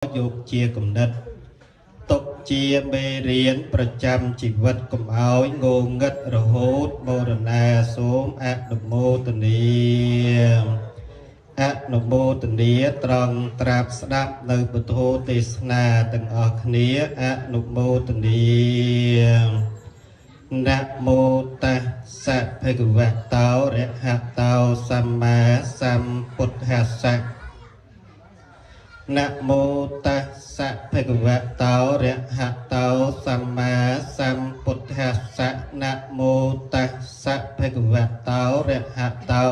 យកជាគំនិតទុកជាមេរៀនប្រចាំជីវិត កុំឲ្យងងឹតរហូតមរណា សូមអនុមោទនា អនុមោទនា ត្រង់ត្រាប់ស្ដាប់នៅពធទេសនាទាំងអស់គ្នា អនុមោទនា។ នមោតស្សៈ ភគវតោ រហតោ សម្មាសម្ពុទ្ធស្សៈ។ នមោតស្សៈ ភគវតោ រហតោ សម្មាសម្ពុទ្ធស្សៈ។ នមោតស្សៈ ភគវតោ រហតោ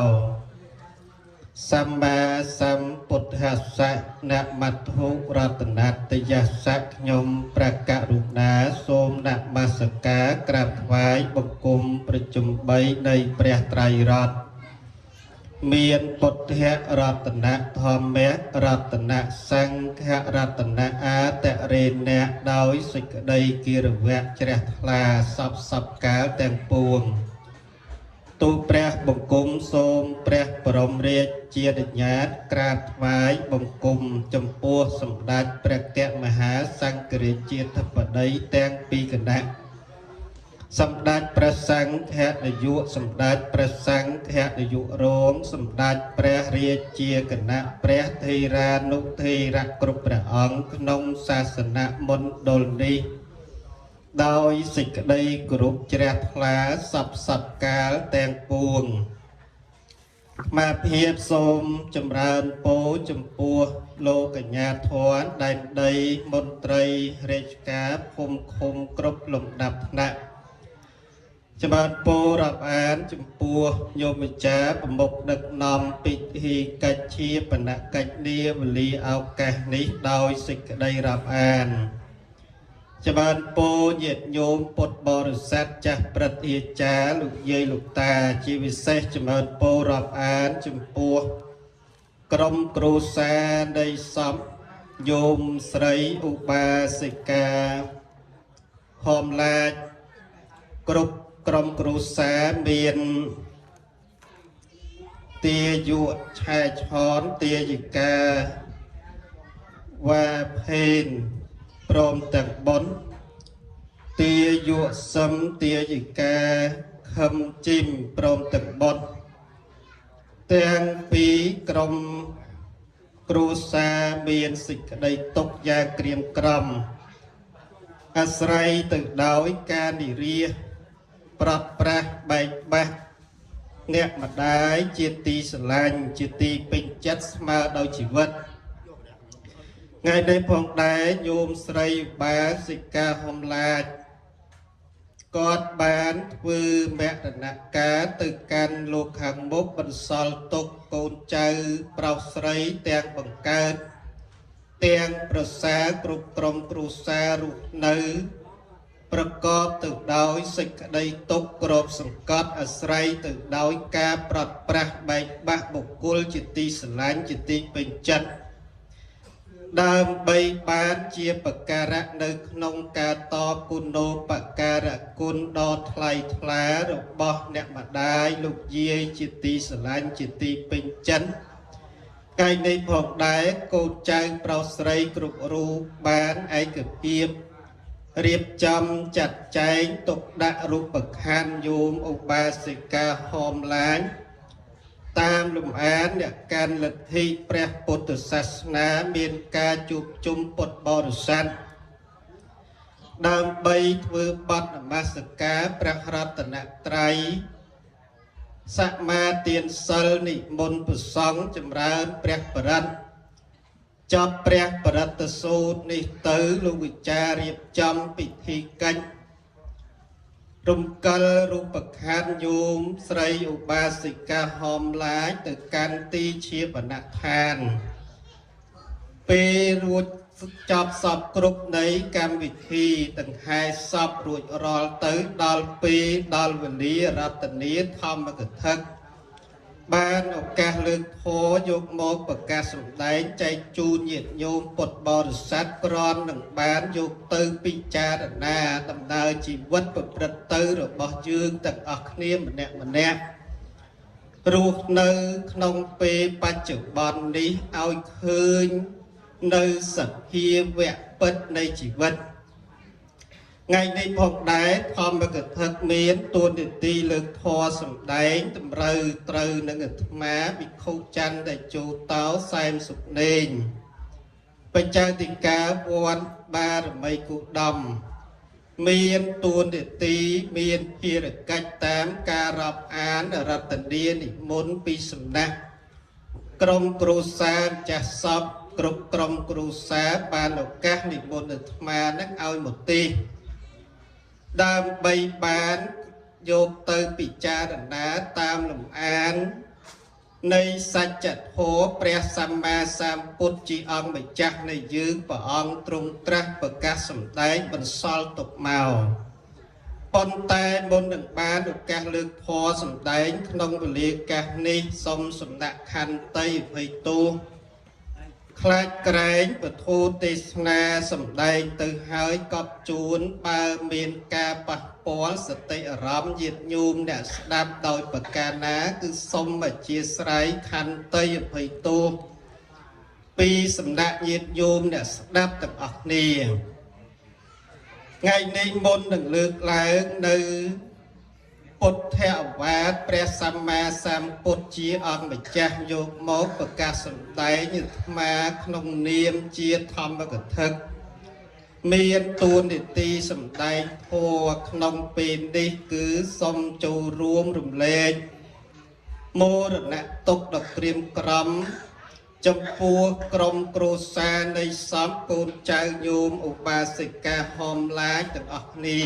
សម្មាសម្ពុទ្ធស្សៈ។ នមត្ថុរតនតយស្សៈ។ ខ្ញុំព្រះករុណាសូមនមស្ការក្រាបថ្វាយបង្គំប្រជុំ 3 នៃព្រះត្រៃរតន៍ មានពុទ្ធរតនៈ ធម្មរតនៈ សង្ឃរតនៈ អាតរេណៈ ដោយសេចក្តីគិរវៈជ្រះថ្លាសពសពកាលទាំងពួង។ ទូព្រះបង្គំសូមព្រះបរមរាជានុញ្ញាតក្រាបថ្វាយបង្គំចំពោះសម្ដេចព្រះគមហាសង្ឃរាជាធិបតីទាំងពីរគណៈ សម្ដេចព្រះសង្ឃនាយក សម្ដេចព្រះសង្ឃនាយករង សម្ដេចព្រះរាជាគណៈ ព្រះថេរានុថេរៈគ្រប់ព្រះអង្គក្នុងសាសនមណ្ឌលនេះ ដោយសេចក្តីគោរពជ្រះថ្លាសពសពកាលទាំងពួង។ អាមាភាពសូមចម្រើនពរចំពោះលោកកញ្ញាធនដែនដី មន្ត្រីរាជការភូមិឃុំគ្រប់លំដាប់ថ្នាក់ ចម្រើនពររាប់អានចំពោះញោមម្ចាស់ប្រមុខដឹកនាំពិធីកិច្ចជាបណកិច្ចនាវេលាឱកាសនេះ ដោយសេចក្តីរាប់អាន។ ចម្រើនពរញាតិញោមពុទ្ធបរិស័ទ ចាស់ព្រឹទ្ធាចារ្យ លោកយាយលោកតា ជាពិសេសចម្រើនពររាប់អានចំពោះក្រុមគ្រួសារនៃសពញោមស្រីឧបាសិកាហមឡាច គ្រប់ក្រុមគ្រួសារ មានទាយុឆែឆន ទាយិកាវ៉ាភេន ព្រមទាំងបុណ្យ ទាយុសឹម ទាយិកាខឹមជីម ព្រមទាំងបុណ្យ ទាំងពីរក្រុមគ្រួសារ មានសេចក្តីទុក្ខយ៉ាងក្រៀមក្រំ អាស្រ័យទៅដោយការនិរាសប្រត់ប្រាស់បែកបាក់អ្នកម្ដាយជាទីស្រឡាញ់ ជាទីពេញចិត្តស្មើដោយជីវិត។ ថ្ងៃនេះផងដែរ ញោមស្រីបាសិកាហុំឡាច គាត់បានធ្វើមរណកាលទៅកាន់លោកខាងមុខ បន្សល់ទុកកូនចៅប្រុសស្រីទាំងបង្កើតទាំងប្រសា គ្រប់ក្រុមគ្រួសាររស់នៅប្រកបទៅដោយសេចក្តីទុក្ខក្របសង្កត់ អាស្រ័យទៅដោយការប្រត់ប្រាស់បែកបាក់បុគ្គលជាទីស្រឡាញ់ជាទីពេញចិត្ត ដើម្បីបានជាបការៈនៅក្នុងការតបគុណូបការៈគុណដ៏ថ្លៃថ្លារបស់អ្នកម្ដាយលោកយាយជាទីស្រឡាញ់ជាទីពេញចិត្ត។ ថ្ងៃនេះផងដែរ កូនចៅប្រុសស្រីគ្រប់រូបបានឯកភាពរៀបចំចាត់ចែងទុកដាក់រូបខណ្ឌញោមឧបាសិកាហោមឡាញ តាមលំអានអ្នកកាន់លទ្ធិព្រះពុទ្ធសាសនា មានការជួបជុំពុទ្ធបរិស័ទ ដើម្បីធ្វើបទនមស្ការព្រះរតនត្រ័យ សមាទានសិល និមន្តព្រះសង្ឃចម្រើនព្រះបរិត្ត។ ចប់ព្រះបរិត្តសូត្រនេះទៅ លោកវិចាររៀបចំពិធីកិច្ចរំកិលរូបខណ្ឌញោមស្រីឧបាសិកាហោមឡាចទៅកាន់ទីជាបណដ្ឋាន។ ពេលរួចចប់សពគ្រប់នៃកម្មវិធីដង្ហែសពរួចរាល់ទៅ ដល់ពេលដល់វេលារតនាធម្មកថា បានឱកាសលើកធម៌យកមកប្រកាសសម្ដែងចែកជូនញាតិញោមពុទ្ធបរិស័ទ ក្រំនឹងបានយកទៅពិចារណាដំណើរជីវិតប្រព្រឹត្តទៅរបស់យើងទាំងអស់គ្នាម្នាក់ម្នាក់ រស់នៅក្នុងពេលបច្ចុប្បន្ននេះ ឲ្យឃើញ នៅសភាវៈពិតនៃជីវិតថ្ងៃនេះផងដែរធម្មកថាមានតួនាទីលើកធម៌សម្ដែងតម្រូវត្រូវនឹងអាត្មាភិក្ខុចន្ទតេជោតោសែមសុខណេងបច្ចាធិការវត្តបារមីគឧត្តមមានតួនាទីមានភារកិច្ចតាមការរាប់អានរតនានិមន្តពីសំណាក់ក្រុមគ្រួសារចាស់សពគ្រប់ក្រុមគ្រួសារបានឱកាសនិមន្តអាត្មានឹងឲ្យមកទេសដើម្បីបានយកទៅពិចារណាតាមលំអាននៃសច្ចធម៌ព្រះសម្មាសម្ពុទ្ធជាអង្គម្ចាស់នៃយើងព្រះអង្គទ្រង់ត្រាស់ប្រកាសសម្ដែងបន្សល់ទុកមកប៉ុន្តែមុននឹងបានឱកាសលើកធម៌សម្ដែងក្នុងវេលាកាសនេះសូមសំណាក់ខន្តីអភ័យទោសខ្លាចក្រែងពធទេសនាសម្ដែងទៅហើយកប់ជួនបើមានការប៉ះពាល់សតិអារម្មណ៍ញាតិញោមអ្នកស្ដាប់ដោយប្រការណាគឺសូមអធ្យាស្រ័យខន្តីអភ័យទោសពីសំណាក់ញាតិញោមអ្នកស្ដាប់ទាំងអស់គ្នាថ្ងៃនេះមុននឹងលើកឡើងនៅពុទ្ធអវាទព្រះសម្មាសម្ពុទ្ធជាអង្គម្ចាស់យកមកប្រកាសសម្ដែងអាត្មាក្នុងនាមជាធម្មកថាមានតួនាទីសម្ដែងធម៌ក្នុងពេលនេះគឺសូមចូលរួមរំលែកមរណទុក្ខដ៏ក្រៀមក្រំចំពោះក្រុមគ្រួសារនៃសពកូនចៅញោមឧបាសិកាហោមឡាចទាំងអស់គ្នា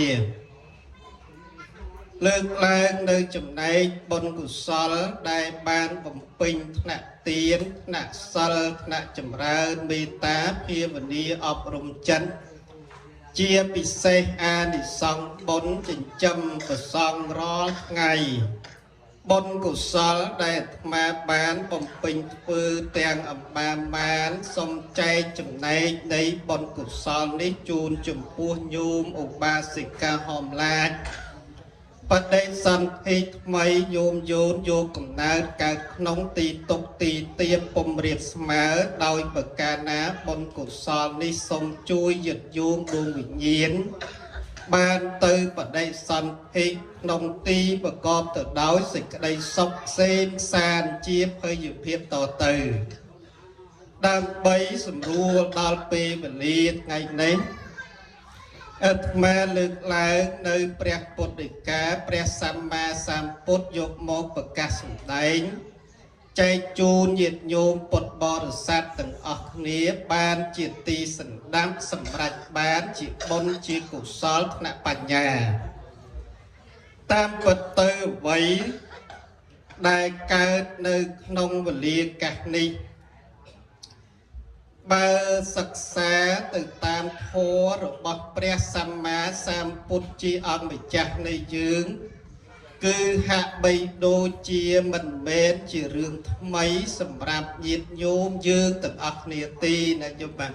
លើកឡើងនៅចំណែកបុណ្យកុសលដែលបានបំពេញថ្នាក់ទានថ្នាក់សិលថ្នាក់ចម្រើនមេត្តាភាវនាអប់រំចិត្តជាពិសេសអានិសង្សបុណ្យចិញ្ចឹមប្រសងរាល់ថ្ងៃបុណ្យកុសលដែលអាត្មាបានបំពេញធ្វើទាំងអម្បាមានសូមចែកចំណែកនៃបុណ្យកុសលនេះជូនចំពោះញោមឧបាសិកាហោមឡាចបដិសន្ធិថ្មីញោមយោនយកកំណើតកើតក្នុងទីទុកទីទាបពុំរៀបស្មើដោយប្រការណាបុណ្យកុសលនេះសូមជួយយឹតយោងដួងវិញ្ញាណបានទៅបដិសន្ធិក្នុងទីប្រកបទៅដោយសេចក្តីសុខក្សេមក្សាន្តជាភ័យភាពតទៅដើម្បីសម្រួលដល់ពេលវេលាថ្ងៃនេះអាត្មាលើកឡើងនៅព្រះពុទ្ធដីកាព្រះសម្មាសម្ពុទ្ធយកមកប្រកាសសម្ដែងចែកជូនញាតិញោមពុទ្ធបរិស័ទទាំងអស់គ្នាបានជាទីសន្តាប់សម្រេចបានជាបុណ្យជាកុសលថ្នាក់បញ្ញាតាមពិតទៅអ្វីដែលកើតនៅក្នុងវេលាកាសនេះបើសិក្សាទៅតាមធម៌របស់ព្រះសម្មាសម្ពុទ្ធជាអង្គម្ចាស់នៃយើងគឺហាក់បីដូចជាមិនមែនជារឿងថ្មីសម្រាប់ញាតិញោមយើងទាំងអស់គ្នាទេណាញោមបាទ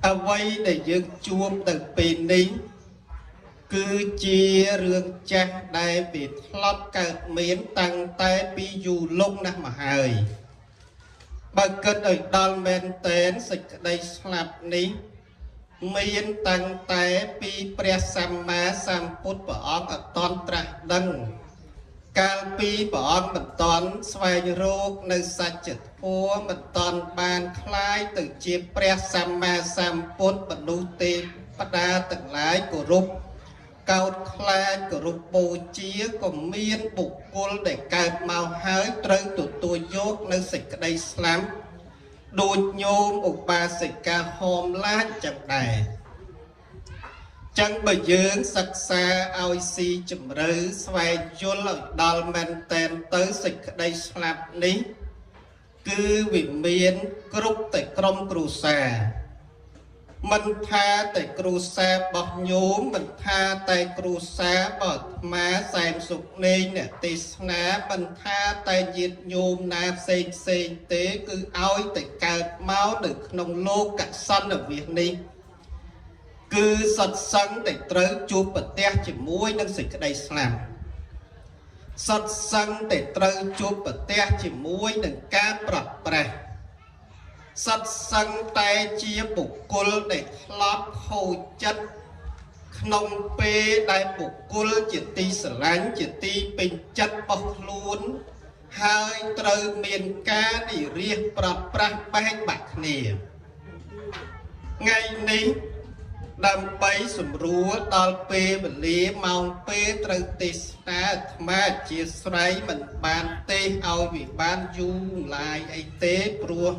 អ្វីដែលយើងជួបទៅពេលនេះគឺជារឿងចាស់ដែលវាធ្លាប់កើតមានតាំងតែពីយូរលង់ណាស់មកហើយបើគិតឲ្យដល់មែនតែនសេចក្តីស្លាប់នេះមានតាំងតែពីព្រះសម្មាសម្ពុទ្ធព្រះអង្គអត់ទាន់ត្រាស់ដឹងកាលពីព្រះអង្គមិនទាន់ស្វែងរកនៅសច្ចធម៌មិនទាន់បានក្លាយទៅជាព្រះសម្មាសម្ពុទ្ធមនុស្សទេវតាទាំងឡាយគោរពកោតខ្លាចគោរពបូជាក៏មានបុគ្គលដែលកើតមកហើយត្រូវទទួលយកនៅសេចក្តីស្លាប់ដូចញោមឧបាសិកាហោមឡាចចឹងដែរចឹងបើយើងសិក្សាឲ្យស៊ីជម្រៅស្វែងយល់ឲ្យដល់មែនតែនទៅសេចក្តីស្លាប់នេះគឺវាមានគ្រប់តែក្រុមគ្រួសារមិនថាតែគ្រួសាររបស់ញោមមិនថាតែគ្រួសាររបស់អាត្មាសែមសុខណេងអ្នកទេសនាមិនថាតែញាតិញោមណាផ្សេងផ្សេងទេគឺឲ្យតែកើតមកនៅក្នុងលោកសន្និវាសនេះគឺសត្វសឹងតែត្រូវជួបប្រទះជាមួយនឹងសេចក្តីស្លាប់សត្វសឹងតែត្រូវជួបប្រទះជាមួយនឹងការប្រត់ប្រេះ សិតសឹងតែជាបុគ្គលដែលធ្លាប់ខូចចិត្តក្នុងពេលដែលបុគ្គលជាទីស្រឡាញ់ជាទីពេញចិត្តរបស់ខ្លួនហើយត្រូវមានការនិរាសប្រត់ប្រាស់បែកបាក់គ្នាថ្ងៃនេះដើម្បីសម្រួលដល់ពេលវេលាម៉ោងពេលត្រូវទេសនាអាត្មាជាស្រ័យមិនបានទេសឲ្យវាបានយូរឡាយអីទេព្រោះ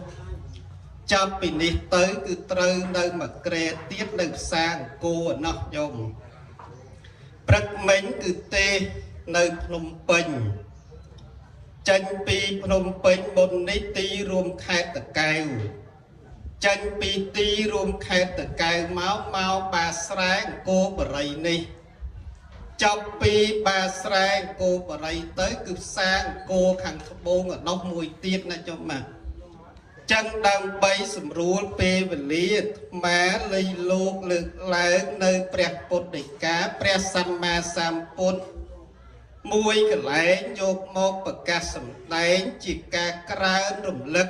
ចាប់ពីនេះទៅគឺត្រូវនៅមួយក្រែទៀតនៅផ្សារអង្គរណោះញោមព្រឹកមិញគឺទេសនៅភ្នំពេញចេញពីភ្នំពេញមុននេះទីរួមខេត្តតាកែវចេញពីទីរួមខេត្តតាកែវមកបាស្រែអង្គរបរិយនេះចាប់ពីបាស្រែអង្គរបរិយទៅគឺផ្សារអង្គរខាងត្បូងឯណោះមួយទៀតណាចុះមកចឹងដើម្បីសម្រួលពេលវេលាអាត្មាលៃលោកលើកឡើងនៅព្រះពុទ្ធដីកាព្រះសម្មាសម្ពុទ្ធមួយកន្លែងយកមកប្រកាសសម្ដែងជាការក្រើនរំលឹក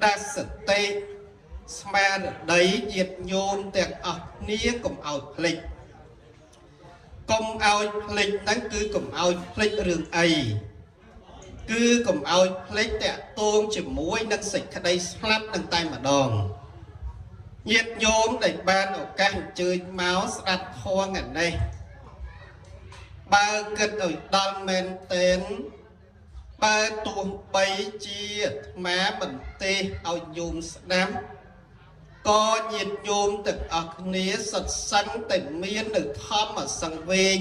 ដាស់សតិស្មារតីញាតិញោមទាំងអស់គ្នាកុំឲ្យភ្លេចកុំឲ្យភ្លេចហ្នឹងគឺកុំឲ្យភ្លេចរឿងអីគឺកុំឲ្យភ្លេចតាក់ទងជាមួយនឹងសេចក្តីស្លាប់នឹងតែម្ដងញាតិញោមដែលបានឱកាសអញ្ជើញមកស្ដាប់ធម៌ថ្ងៃនេះបើគិតឲ្យដល់មែនទែនបើទោះបីជាអាត្មាមិនទេសឲ្យញោមស្ដាប់ក៏ញាតិញោមទាំងអស់គ្នាសិតសឹងតែមាននៅធម្មសង្វេគ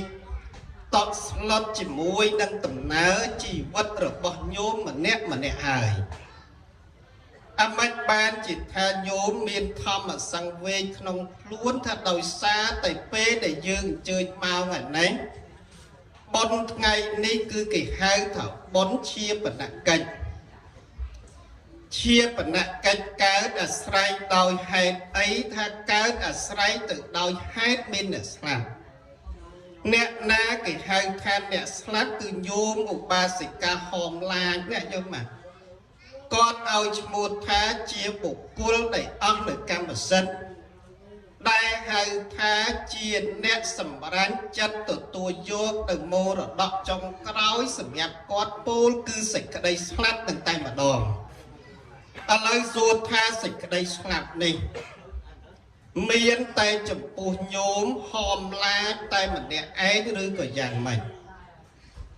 តក់ស្លុតជាមួយនឹងដំណើរជីវិតរបស់ញោមម្នាក់ម្នាក់ហើយអាម៉េចបានជាថាញោមមានធម្មសង្វេគក្នុងខ្លួនថាដោយសារតែពេលដែលយើងអញ្ជើញមកថ្ងៃនេះបុណ្យថ្ងៃនេះគឺគេហៅថាបុណ្យឈាបនកិច្ចឈាបនកិច្ចកើតអាស្រ័យដោយហេតុអីថាកើតអាស្រ័យទៅដោយហេតុមានអ្នកស្លាប់អ្នកណាគេហៅថាអ្នកស្លាប់គឺញោមឧបាសិកាហោមឡាញអ្នកញោមមកគាត់ឲ្យឈ្មោះថាជាបុគ្គលដែលអស់នៅកម្មសិទ្ធិដែលហៅថាជាអ្នកសម្រាញ់ចិត្តទទួលយកទៅមរតកចុងក្រោយសម្រាប់គាត់ពោលគឺសេចក្តីស្លាប់នឹងតែម្ដងឥឡូវសួរថាសេចក្តីស្លាប់នេះមានតែចំពោះញោមហោមឡាចតែម្នាក់ឯងឬក៏យ៉ាងម៉េច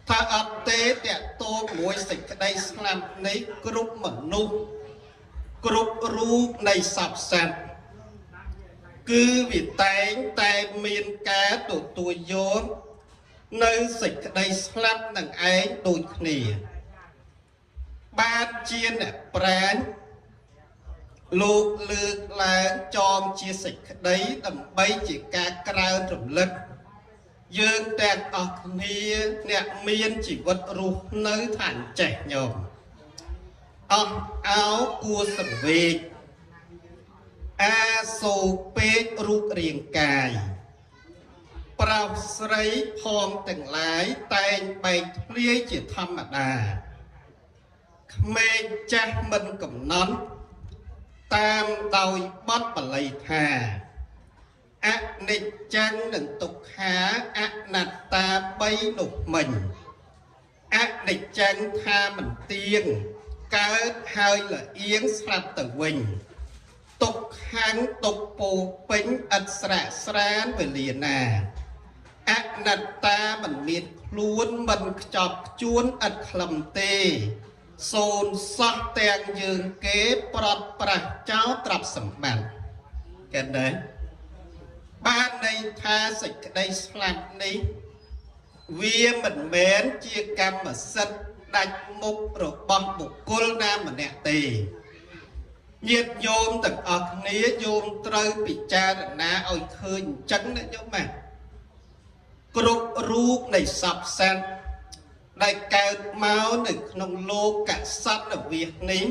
ថាអត់ទេតាក់ទងមួយសេចក្តីស្លាប់នេះគ្រប់មនុស្សគ្រប់រូបនៃសព្វសត្វគឺវាតែងតែមានការទទួលយកនៅសេចក្តីស្លាប់នឹងឯងដូចគ្នាបាទជាអ្នកប្រាជ្ញលោកលើកឡើងចងជាសេចក្តីដើម្បីជាការក្រើនរំលឹកយើងទាំងអស់គ្នាអ្នកមានជីវិតរស់នៅថាអញ្ចេះញោមអស់អោគួរសង្វេគអាសូរពេករូបរាងកាយប្រោសស្រីផងទាំងឡាយតែងបែកធ្លាយជាធម្មតាក្មេងចាស់មិនកំណត់តាមដោយបទបាលីថាអនិច្ចំនិងទុក្ខាអនត្តាបីនោះមិញអនិច្ចំថាមិនទៀងកើតហើយលអៀងស្លាប់ទៅវិញទុក្ខំទុក្ខពោពេញឥតស្រាកស្រានវេលាណាអនត្តាមិនមានខ្លួនមិនខ្ចប់ខ្ជួនឥតខ្លឹមទេសូនសោះទាំងយើងគេប្រត់ប្រាស់ចោលទ្រព្យសម្បត្តិគេដែរបានន័យថាសេចក្តីស្លាប់នេះវាមិនមែនជាកម្មសិទ្ធិដាច់មុខរបស់បុគ្គលណាម្នាក់ទេញាតិញោមទាំងអស់គ្នាញោមត្រូវពិចារណាឲ្យឃើញអញ្ចឹងណាញោមណាគ្រប់រូបនៃសព្វសត្វដែលកើតមកនៅក្នុងលោកសត្វវាសនេះ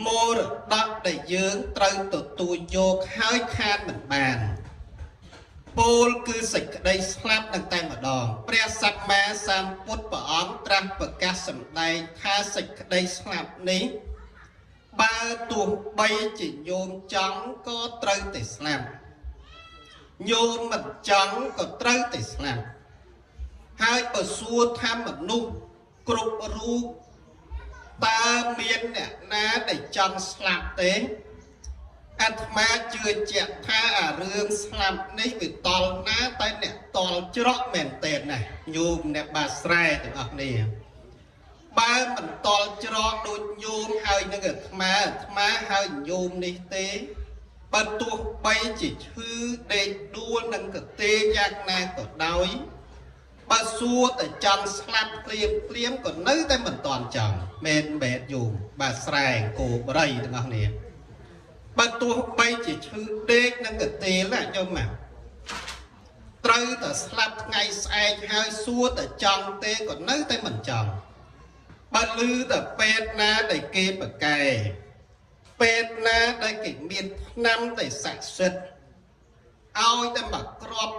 មរតកដែលយើងត្រូវទទួលយកហើយខាតមិនបានពោលគឺសេចក្តីស្លាប់នឹងតែម្ដងព្រះសម្មាសម្ពុទ្ធព្រះអង្គត្រាស់ប្រកាសសម្ដែងថាសេចក្តីស្លាប់នេះ បើទោះបីជាញោមចង់ក៏ត្រូវតែស្លាប់ ញោមមិនចង់ក៏ត្រូវតែស្លាប់។ ហើយបើសួរថាមនុស្សគ្រប់រូបតើមានអ្នកណាដែលចង់ស្លាប់ទេ? អាត្មាជឿជាក់ថាអារឿងស្លាប់នេះវាតល់ណាតែអ្នកតល់ច្រកមែនតើណាញោមអ្នកបាស្រែទាំងអស់គ្នា។ បើមិនតល់ច្រកដូចញោមហើយនឹងអាត្មា អាត្មាហើយញោមនេះទេ បើទោះបីជាឈឺដេកដួលនឹងកទេយ៉ាងណាក៏ដោយ បើសួរតែចង់ស្លាប់ភ្លាមភ្លាមក៏នៅតែមិនតន់ចង់ មែនបែបញោមបាទស្រែគោបរិយទាំងអស់គ្នា? បើទោះបីជាឈឺដេកនឹងកទេលណាញោមណា ត្រូវតែស្លាប់ថ្ងៃស្អែកហើយ សួរតែចង់ទេក៏នៅតែមិនចង់។ បើឮតែពេទ្យណាដែលគេប្រកែ ពេទ្យណាដែលគេមានថ្នាំដែលស័ក្តិសិទ្ធិ ឲ្យតែមកក្រប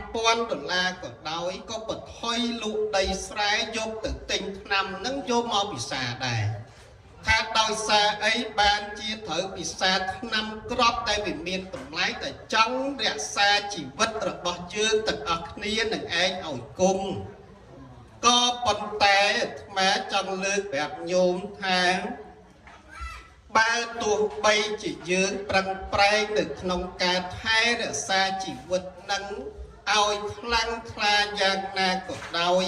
5000ដុល្លារក៏ដោយ ក៏បថុយលក់ដីស្រែយកទៅទិញថ្នាំនឹងយកមកពិសាដែរ។ ថាដោយសារអីបានជាត្រូវពិសាថ្នាំក្របដែលវាមានតម្លៃ? តែចង់រក្សាជីវិតរបស់យើងទាំងអស់គ្នានឹងឯងឲ្យគង់។ ក៏ប៉ុន្តែអាត្មាចង់លើកប្រាប់ញោមថា បើទោះបីជាយើងប្រឹងប្រែងនៅក្នុងការថែរក្សាជីវិតនឹងឲ្យខ្លាំងក្លាយ៉ាងណាក៏ដោយ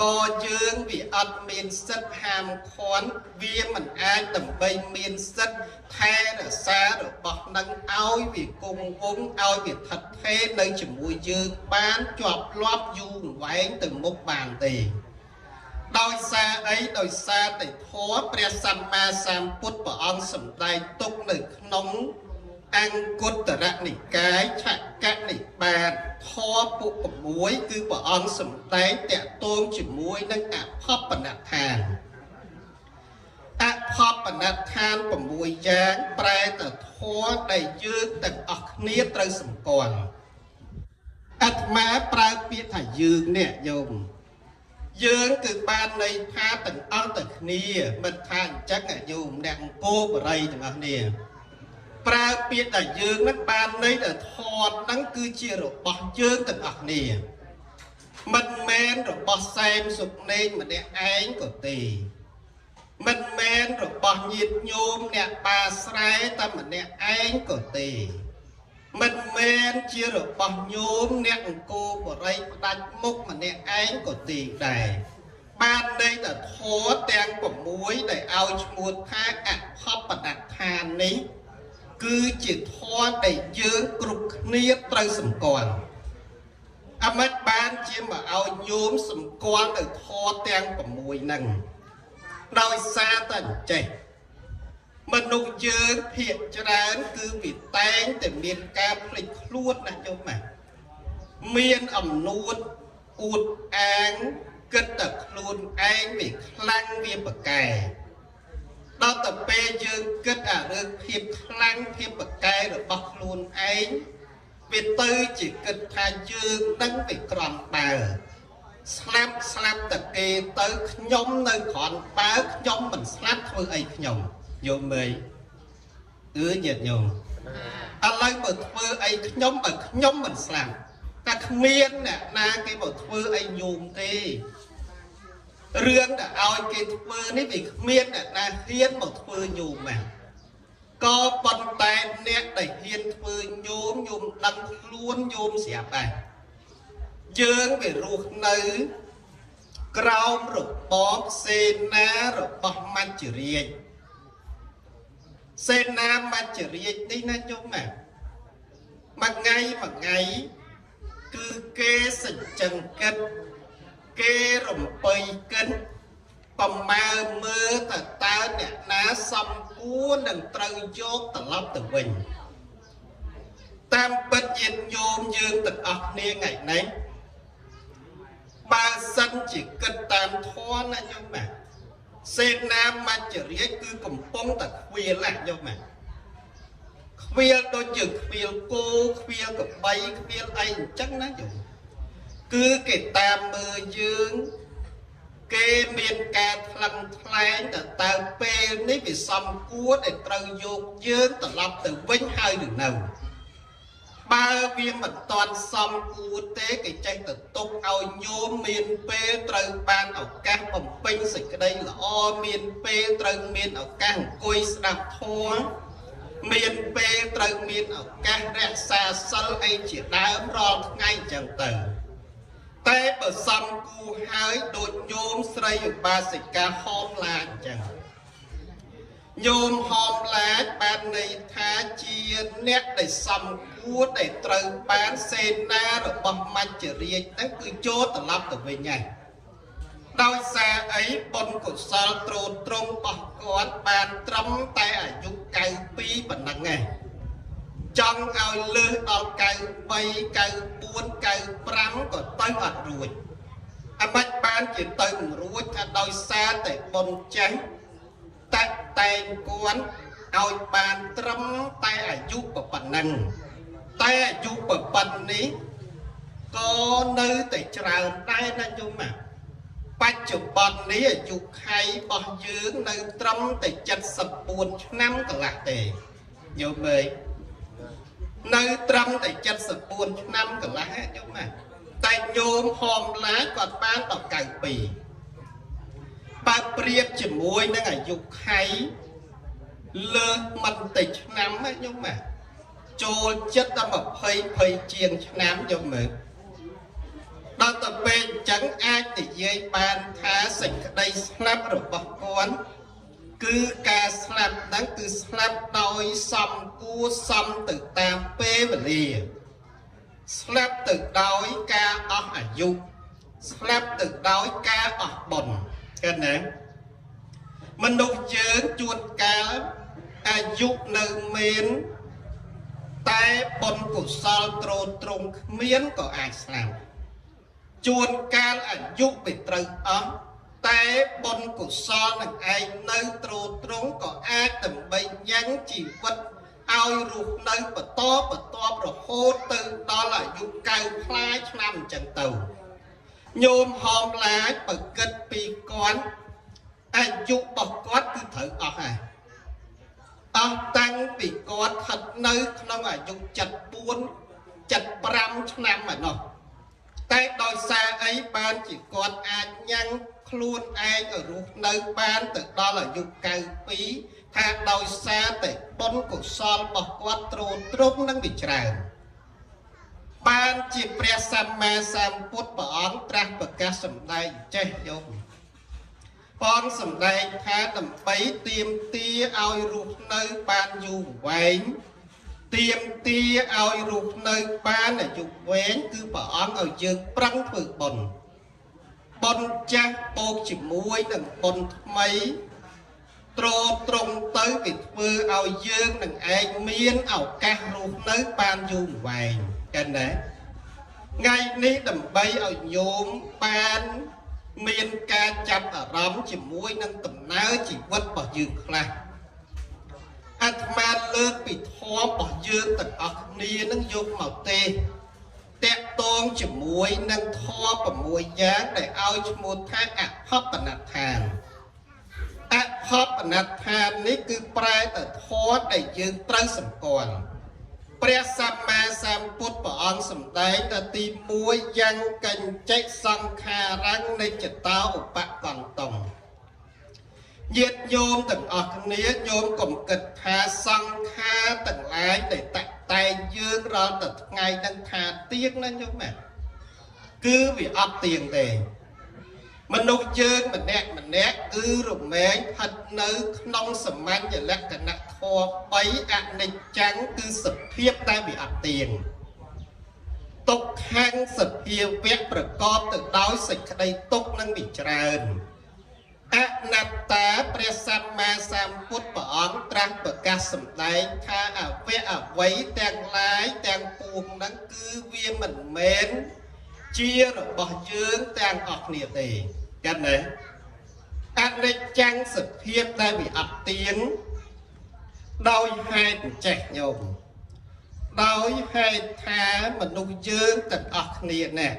ក៏យើងវាអត់មានសិទ្ធិហាមឃាត់ វាមិនអាចដើម្បីមានសិទ្ធិថែរក្សារបស់នឹងឲ្យវាគង់វង្ស ឲ្យវាថិតថេរនៅជាមួយយើងបានជាប់លាប់យូរវែងទៅមុខបានទេ។ ដោយសារអី? ដោយសារតែធម៌ព្រះសម្មាសម្ពុទ្ធព្រះអង្គសម្ដែងទុកនៅក្នុងអង្គតរនិកាយឆកនិបាតធម៌ពុ6 គឺព្រះអង្គសម្ដែងតកតងជាមួយនឹងអភពនដ្ឋាន។ អភពនដ្ឋាន6យ៉ាង ប្រែទៅធម៌ដែលយើងទាំងអស់គ្នាត្រូវសម្គាល់។ អាត្មាប្រើពាក្យថាយើងនេះញោម យើងគឺបានន័យថាទាំងអស់ទាំងគ្នា មិនថាអញ្ចឹងញោមអ្នកអង្គរបរិយទាំងអស់គ្នា ប្រើពាក្យថាយើងនឹងបានន័យថាធម៌ហ្នឹងគឺជារបស់យើងទាំងអស់គ្នា មិនមែនរបស់សែមសុកនេងម្នាក់ឯងក៏ទេ មិនមែនរបស់ញាតិញោមអ្នកបាស្រែតែម្នាក់ឯងក៏ទេ មិនមែនជារបស់ញោមអ្នកអង្គរបរិយផ្ដាច់មុខម្នាក់ឯងក៏ទេដែរ។ បានន័យថាធម៌ទាំង6ដែលឲ្យឈ្មោះថាអភពនដ្ឋាននេះ គឺជាធម៌ដែលយើងគ្រប់គ្នាត្រូវសម្គាល់។ អមិតបានជាមកឲ្យញោមសម្គាល់នៅធម៌ទាំង6ហ្នឹង ដោយសារតែអញ្ចេះ មនុស្សយើងភាកច្រើនគឺវាតែងតែមានការភ្លេចខ្លួនណាញោមណា មានអំនួតអួតអាង គិតតែខ្លួនឯងវាខ្លាំងវាប្រកែ ដល់ទៅពេលយើងគិតអារឿងភាពខ្លាំងភាពប្រកែរបស់ខ្លួនឯង វាទៅជាគិតថាយើងនឹងវាក្រំបើ ស្លាប់ស្លាប់តែគេទៅ ខ្ញុំនៅក្រន់បើ ខ្ញុំមិនស្លាប់ធ្វើអីខ្ញុំ ញោមមើលអឺញាតិញោម ឥឡូវបើធ្វើអីខ្ញុំ បើខ្ញុំមិនស្លាប់ តែគ្មានអ្នកណាគេមកធ្វើអីញោមទេ។ រឿងដែលឲ្យគេធ្វើនេះវាគ្មានអ្នកណាហ៊ានមកធ្វើញោមណា ក៏ប៉ុន្តែអ្នកដែលហ៊ានធ្វើញោម ញោមដឹងខ្លួនញោមស្រាប់ដែរ យើងវារស់នៅក្រោមរបបសេនារបស់មច្ចរាជ។ សេនាមច្ចរាជនេះណាញោមណា មួយថ្ងៃមួយថ្ងៃគឺគេសញ្ជឹងគិត គេរំពៃគិត ប្រមើមើលតើតើអ្នកណាសំគួរនឹងត្រូវយកត្រឡប់ទៅវិញ។ តាមពិតញាតិញោមយើងទាំងអស់គ្នាថ្ងៃនេះ បើសិនជាគិតតាមធម៌ណាញោមណា សេនាមច្ចរាជគឺកំពុងតែខ្វៀលណាញោមណា ខ្វៀលដូចជាខ្វៀលគោ ខ្វៀលកបី ខ្វៀលអីអញ្ចឹងណាញោម គឺគេតាមមើលយើង គេមានការថ្លឹងថ្លែងទៅតើពេលនេះវាសំគួរដែលត្រូវយកយើងត្រឡប់ទៅវិញហើយឬនៅបើវាមិនតាន់សំគួរទេគេចេះទៅទុកឲ្យញោមមានពេលត្រូវបានឱកាសបំពេញសេចក្តីល្អមានពេលត្រូវមានឱកាសអង្គុយស្ដាប់ធម៌មានពេលត្រូវមានឱកាសរក្សាសិលអីជាដើមរាល់ថ្ងៃអញ្ចឹងទៅតែបើសំគួរហើយដូចញោមស្រីឧបាសិកាហោមឡាអញ្ចឹងញោមហោមឡាចបានន័យថាជាអ្នកដែលសំគួរដែលត្រូវបានសេនារបស់មច្ចរាជហ្នឹងគឺចូលត្រឡប់ទៅវិញហើយដោយសារអីបុណ្យកុសលទ្រទ្រង់របស់គាត់បានត្រឹមតែអាយុ92ប៉ុណ្ណឹងឯងចង់ឲ្យលើសដល់93 94 95ក៏ទៅអត់រួចអាម៉េចបានជាទៅមិនរួចថាដោយសារតែបុណ្យចាស់តាក់តែងគាត់ឲ្យបានត្រឹមតែអាយុប៉ុណ្ណឹងតែអាយុប៉ុណ្នេះក៏នៅតែច្រើនដែរណាញោមណាបច្ចុប្បន្ននេះអាយុខៃរបស់យើងនៅត្រឹមតែ74ឆ្នាំកន្លះទេញោមអើយនៅត្រឹមតែ74ឆ្នាំកន្លះញោមណាតែញោមហោមឡាគាត់បានដល់92បើប្រៀបជាមួយនឹងអាយុខៃលើសមិនតិចឆ្នាំណាញោមណាចូលចិត្តដល់20 20ជាងឆ្នាំញោមមើលដល់ទៅពេលអញ្ចឹងអាចនិយាយបានថាសេចក្តីស្លាប់របស់គាត់គឺការស្លាប់ហ្នឹងគឺស្លាប់ដោយសំគួរសំទៅតាមពេលវេលាស្លាប់ទៅដោយការអស់អាយុស្លាប់ទៅដោយការអស់បុណ្យឃើញទេមនុស្សយើងជួនកាលអាយុនៅមានតែបុណ្យកុសលទ្រទ្រង់គ្មានក៏អាចស្លាប់ជួនកាលអាយុវាត្រូវអស់តែបុណ្យកុសលនឹងឯងនៅទ្រទ្រង់ក៏អាចដើម្បីញ៉ាំងជីវិតឲ្យរស់នៅបន្តបន្ទាប់រហូតទៅដល់អាយុ9ផ្លាយឆ្នាំអញ្ចឹងទៅញោមហោមឡាចបើគិតពីគាត់អាយុរបស់គាត់គឺត្រូវអស់ហើយអស់តាំងពីគាត់ស្ថិតនៅក្នុងអាយុ74 75ឆ្នាំឯណោះតែដោយសារអីបានជាគាត់អាចញ៉ាំងខ្លួនឯងឲ្យរស់នៅបានទៅដល់អាយុ92ថាដោយសារតែបុណ្យកុសលរបស់គាត់ទ្រទ្រង់នឹងវាច្រើនបានជាព្រះសម្មាសម្ពុទ្ធព្រះអង្គត្រាស់ប្រកាសសម្ដែងចេះយោមព្រះអង្គសម្ដែងថាដើម្បីទាមទារឲ្យរស់នៅបានយូរវែងទាមទារឲ្យរស់នៅបានអាយុវែងគឺព្រះអង្គឲ្យយើងប្រឹងធ្វើបុណ្យបុណ្យចាស់បូកជាមួយនឹងបុណ្យថ្មីទ្រទ្រង់ទៅវាធ្វើឲ្យយើងនឹងឯងមានឱកាសរស់នៅបានយូរវែងចឹងណាថ្ងៃនេះដើម្បីឲ្យញោមបានមានការចាប់អារម្មណ៍ជាមួយនឹងដំណើរជីវិតរបស់យើងខ្លះអាត្មាលើកពីធម៌របស់យើងទាំងអស់គ្នានឹងយកមកទេតាក់ទងជាមួយនឹងធម៌6យ៉ាងដែលឲ្យឈ្មោះថាអភពនដ្ឋានអភពនដ្ឋាននេះគឺប្រែទៅធម៌ដែលយើងត្រូវសម្គាល់ព្រះសម្មាសម្ពុទ្ធព្រះអង្គសម្ដែងថាទី1យ៉ាងកញ្ចេសង្ខារੰនិច្ចតោឧបកន្តងញាតិញោមទាំងអស់គ្នាញោមកុំគិតថាសង្ខារទាំងឡាយដែលតាក់តែងយើងរាល់តែថ្ងៃនឹងថាទៀងណាញោមណាគឺវាអត់ទៀងទេមនុស្សយើងម្នាក់ម្នាក់គឺរមែងស្ថិតនៅក្នុងសាមញ្ញលក្ខណៈធម៌3អនិច្ចំគឺសភាពតែវាអត់ទៀងទុក្ខំសភាវៈប្រកបទៅដោយសេចក្តីទុក្ខនឹងវាច្រើនអនត្តាព្រះសម្មាសម្ពុទ្ធព្រះអង្គត្រាស់ប្រកាសសម្ដែងថាអវៈអវ័យទាំងឡាយទាំងពួងហ្នឹងគឺវាមិនមែនជារបស់យើងទាំងអស់គ្នាទេចឹងណាអនិច្ចំសភាពដែលវាអត់ទៀងដោយហេតុចេះញោមដោយហេតុថាមនុស្សយើងទាំងអស់គ្នាណា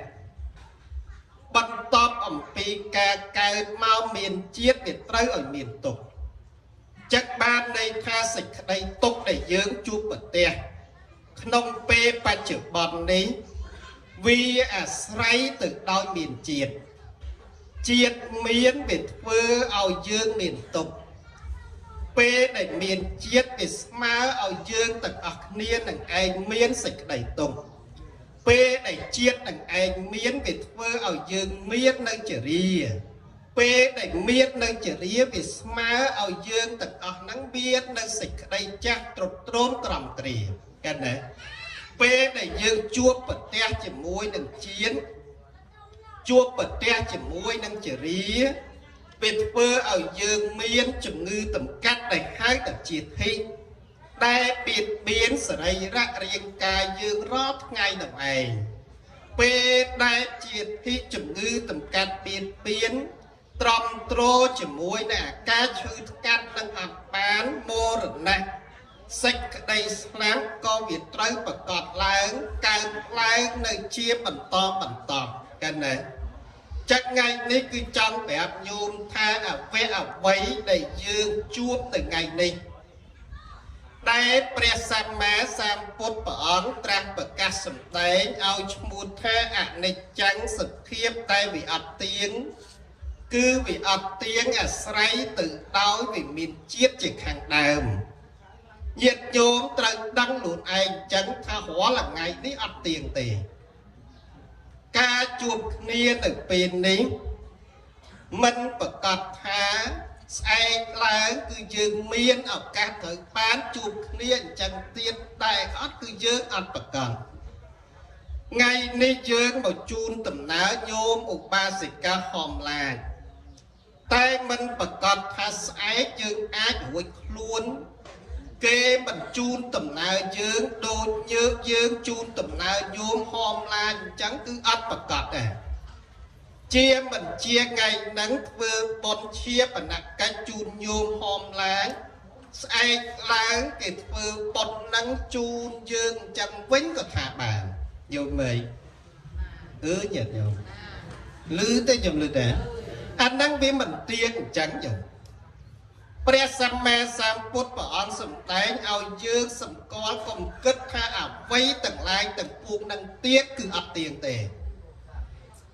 បន្ទាប់អំពីការកើតមកមានជាតិ វាត្រូវឲ្យមានទុក្ខ ចឹងបានន័យថា សេចក្តីទុក្ខដែលយើងជួបប្រទះក្នុងពេលបច្ចុប្បន្ននេះ វាអាស្រ័យទៅដោយមានជាតិ។ ជាតិមាន វាធ្វើឲ្យយើងមានទុក្ខ។ ពេលដែលមានជាតិ វាស្មើឲ្យយើងទាំងអស់គ្នានឹងឯងមានសេចក្តីទុក្ខ។ ពេលដែលជាតិនឹងឯងមាន វាធ្វើឲ្យយើងមាននៅចរិយា។ ពេលដែលមាននៅចរិយា វាស្មើឲ្យយើងទាំងអស់ហ្នឹងមាននៅសេចក្តីចាស់ទ្រុឌទ្រោមក្រំគ្រា កណា។ ពេលដែលយើងជួបប្រទះជាមួយនឹងជាតិ ជួបប្រទះជាមួយនឹងចរិយា វាធ្វើឲ្យយើងមានជំងឺតម្កាត់ដែលហៅថាជាធិ ដែលបៀតបៀនសរីរៈរាងកាយយើងរាល់ថ្ងៃនឹងឯង។ ពេលដែលជាធិជំងឺតម្កាត់បៀតបៀន ត្រំទ្រជាមួយនឹងអាការឈឺថ្កាត់នឹងអត់បាន មរណៈសេចក្តីស្លាប់ក៏វាត្រូវប្រកបឡើង កើតឡើងនៅជាបន្តបន្ត កណ្ណា។ ចឹងថ្ងៃនេះគឺចង់ប្រាប់ញោមថា អវៈអ្វីដែលយើងជួបនៅថ្ងៃនេះ ដែលព្រះសម្មាសម្ពុទ្ធព្រះអង្គត្រាស់ប្រកាសសម្ដែងឲ្យឈ្មោះថាអនិច្ចំ សភាពតែវាអត់ទៀង គឺវាអត់ទៀងអាស្រ័យទៅដោយវាមានជាតិជាខាងដើម។ ញាតិញោមត្រូវដឹងខ្លួនឯងចឹងថា រាល់ថ្ងៃនេះអត់ទៀងទេ។ ការជួបគ្នានៅពេលនេះ មិនប្រកាសថាស្អែកឡើងគឺយើងមានឱកាសត្រូវបានជួបគ្នាអញ្ចឹងទៀតតែអត់ គឺយើងអត់ប្រកាស។ ថ្ងៃនេះយើងមកជូនដំណើរញោមឧបាសិកាហមឡាច តែមិនប្រកាសថាស្អែកយើងអាចរួចខ្លួន គេបញ្ជូនដំណើរយើងដូចញើកយើងជូនដំណើរញោមហមឡាចអញ្ចឹង គឺអត់ប្រកាសដែរ។ ជាមិនជាថ្ងៃហ្នឹងធ្វើបុណ្យជាបណកិច្ចជូនញោមហមឡាច ស្អែកឡើងគេធ្វើបុណ្យហ្នឹងជូនយើងអញ្ចឹងវិញក៏ថាបាន យល់មែនអឺញាតិញោម ឮទេ ខ្ញុំឮទេ អាហ្នឹងវាមិនទៀងអញ្ចឹង។ ញោម ព្រះសម្មាសម្ពុទ្ធព្រះអង្គសម្ដែងឲ្យយើងសម្គាល់ កុំគិតថាអ្វីទាំងឡាយទាំងពួងនឹងទៀតគឺអត់ទៀងទេ។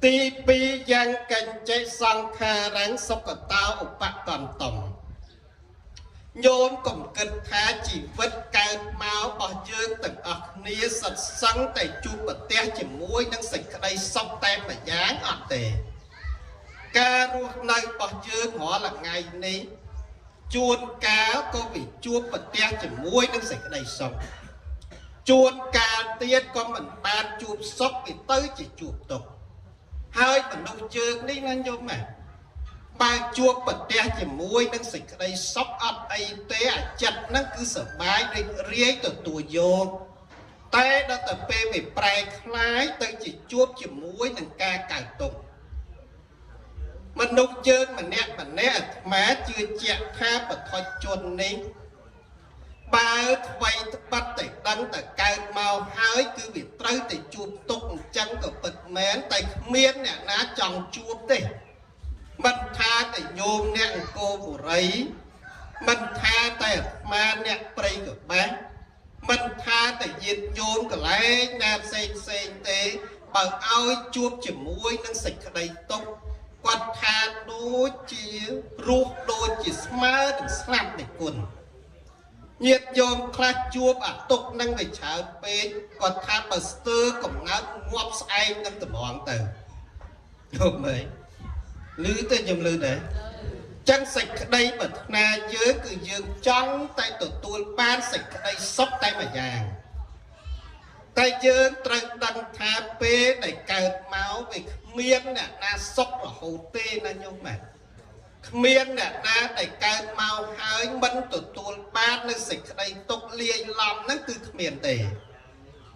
ទី2 យ៉ាងកញ្ចេសង្ខារੰសុគតោឧបកន្តំ ញោមកុំគិតថាជីវិតកើតមករបស់យើងទាំងអស់គ្នាសិតសឹងតែជួបប្រទះជាមួយនឹងសេចក្តីសុខតែម្យ៉ាង អត់ទេ។ ការរស់នៅរបស់យើងរាល់ថ្ងៃនេះ ជួនកាលក៏វាជួបប្រទះជាមួយនឹងសេចក្តីសុខ ជួនកាលទៀតក៏មិនបានជួបសុខ វាទៅជាជួបទុក្ខ។ ហើយមនុស្សជើងនេះណាញោមណា បើជួបប្រទះជាមួយនឹងសេចក្តីសុខអត់អីទេ អាចិត្តហ្នឹងគឺសប្បាយរីករាយទទួលយក តែដល់ទៅពេលវាប្រែคล้ายទៅជាជួបជាមួយនឹងការកើតទុក្ខ មនុស្សយើងម្នាក់ម្នាក់ អាត្មាជឿជាក់ថាបឋមជននេះ បើថ្វីត្បិតតែដឹងតែកើតមកហើយគឺវាត្រូវតែជួបទុក្ខអញ្ចឹងក៏ពិតមែន តែគ្មានអ្នកណាចង់ជួបទេ។ មិនថាតែញោមអ្នកអង្គរបុរី មិនថាតែអាត្មាអ្នកព្រៃកបាស មិនថាតែញាតិញោមកន្លែងណាផ្សេងផ្សេងទេ បើឲ្យជួបជាមួយនឹងសេចក្តីទុក្ខ គាត់ថាដូចជារស់ដូចជាស្មើនឹងស្លាប់នេះគុណ។ ញាតិញោមខ្លះជួបអាទុកនឹងវាច្រើនពេក គាត់ថាបើស្ទើរកំណើតងាប់ស្អែកនឹងតម្រង់ទៅ យល់មើលឮទេ ខ្ញុំឮដែរ។ ចឹងសេចក្តីប្រាថ្នាយើងគឺយើងចង់តែទទួលបានសេចក្តីសុខតែមួយយ៉ាង តែយើងត្រូវដឹងថាពេលដែលកើតមកវាគ្មានអ្នកណាសុខរហូតទេណាញោម បាទ គ្មានអ្នកណាដែលកើតមកហើយមិនទទួលបាននៅសេចក្តីទុក្ខលាយឡំហ្នឹងគឺគ្មានទេ។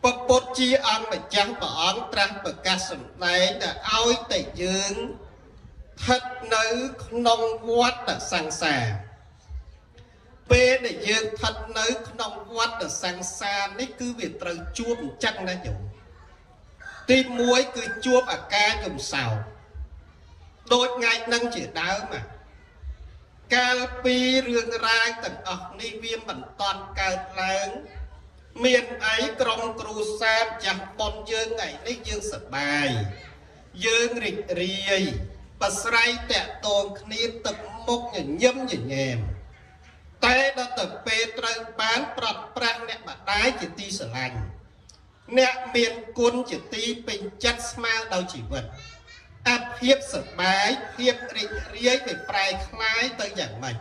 ពពុទ្ធជាអង្គម្ចាស់ព្រះអង្គត្រាស់ប្រកាសសម្ដែងតែឲ្យតែយើងស្ថិតនៅក្នុងវដ្តសង្សារ ពេលដែលយើងស្ថិតនៅក្នុងវដ្តសង្សារនេះ គឺវាត្រូវជួបអញ្ចឹងណាញោម។ ទី1 គឺជួបអាការយំសោក ដូចថ្ងៃនឹងជាដើមកាលពីរឿងរ៉ាវទាំងអស់នេះវាមិនតាន់កើតឡើងមានអីក្រុមគ្រូសាស្ត្រចាស់ប៉ុនយើងថ្ងៃនេះយើងសប្បាយយើងរីករាយប្រស្រ័យតាក់ទងគ្នាទឹកមុខញញឹមញញែមតែដល់ទៅពេលត្រូវបានប្រត់ប្រាស់អ្នកម្ដាយជាទីស្រឡាញ់អ្នកមានគុណជាទីពេញចិត្តស្មើដោយជីវិតអាភាពសប្បាយភាពរីករាយវាប្រែក្លាយទៅយ៉ាងម៉េច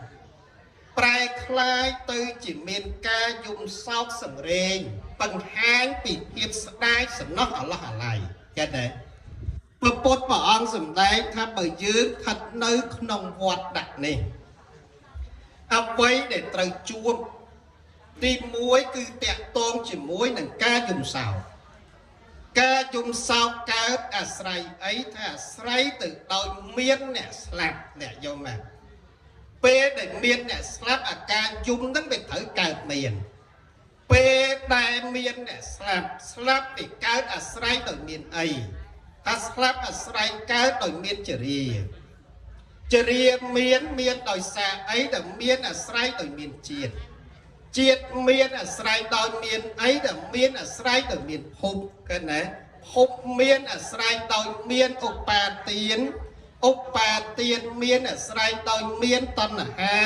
ប្រែក្លាយទៅជាមានការយំសោកសង្រេងបង្ហាញពីភាពស្ដាយសំណោះអឡោះអាល័យគេទេព្រះពុទ្ធព្រះអង្គសម្ដែងថាបើយើងស្ថិតនៅក្នុងវត្តដាក់នេះអ្វីដែលត្រូវជួបទី1គឺតាក់ទងជាមួយនឹងការយំសោកការយំសោកកើតអាស្រ័យអីថាអាស្រ័យទៅដោយមានអ្នកស្លាប់អ្នកយំណាពេលដែលមានអ្នកស្លាប់អាការយំហ្នឹងវាត្រូវកើតមានពេលដែលមានអ្នកស្លាប់ស្លាប់វាកើតអាស្រ័យដោយមានអីថាស្លាប់អាស្រ័យកើតដោយមានចរិយាចរិយាមានដោយសារអីដែលមានអាស្រ័យដោយមានជាតិជាតិមានអាស្រ័យដោយមានអីដែលមានអាស្រ័យដោយមានភពគេណាភពមានអាស្រ័យដោយមានឧបាទានឧបាទានមានអាស្រ័យដោយមានតណ្ហា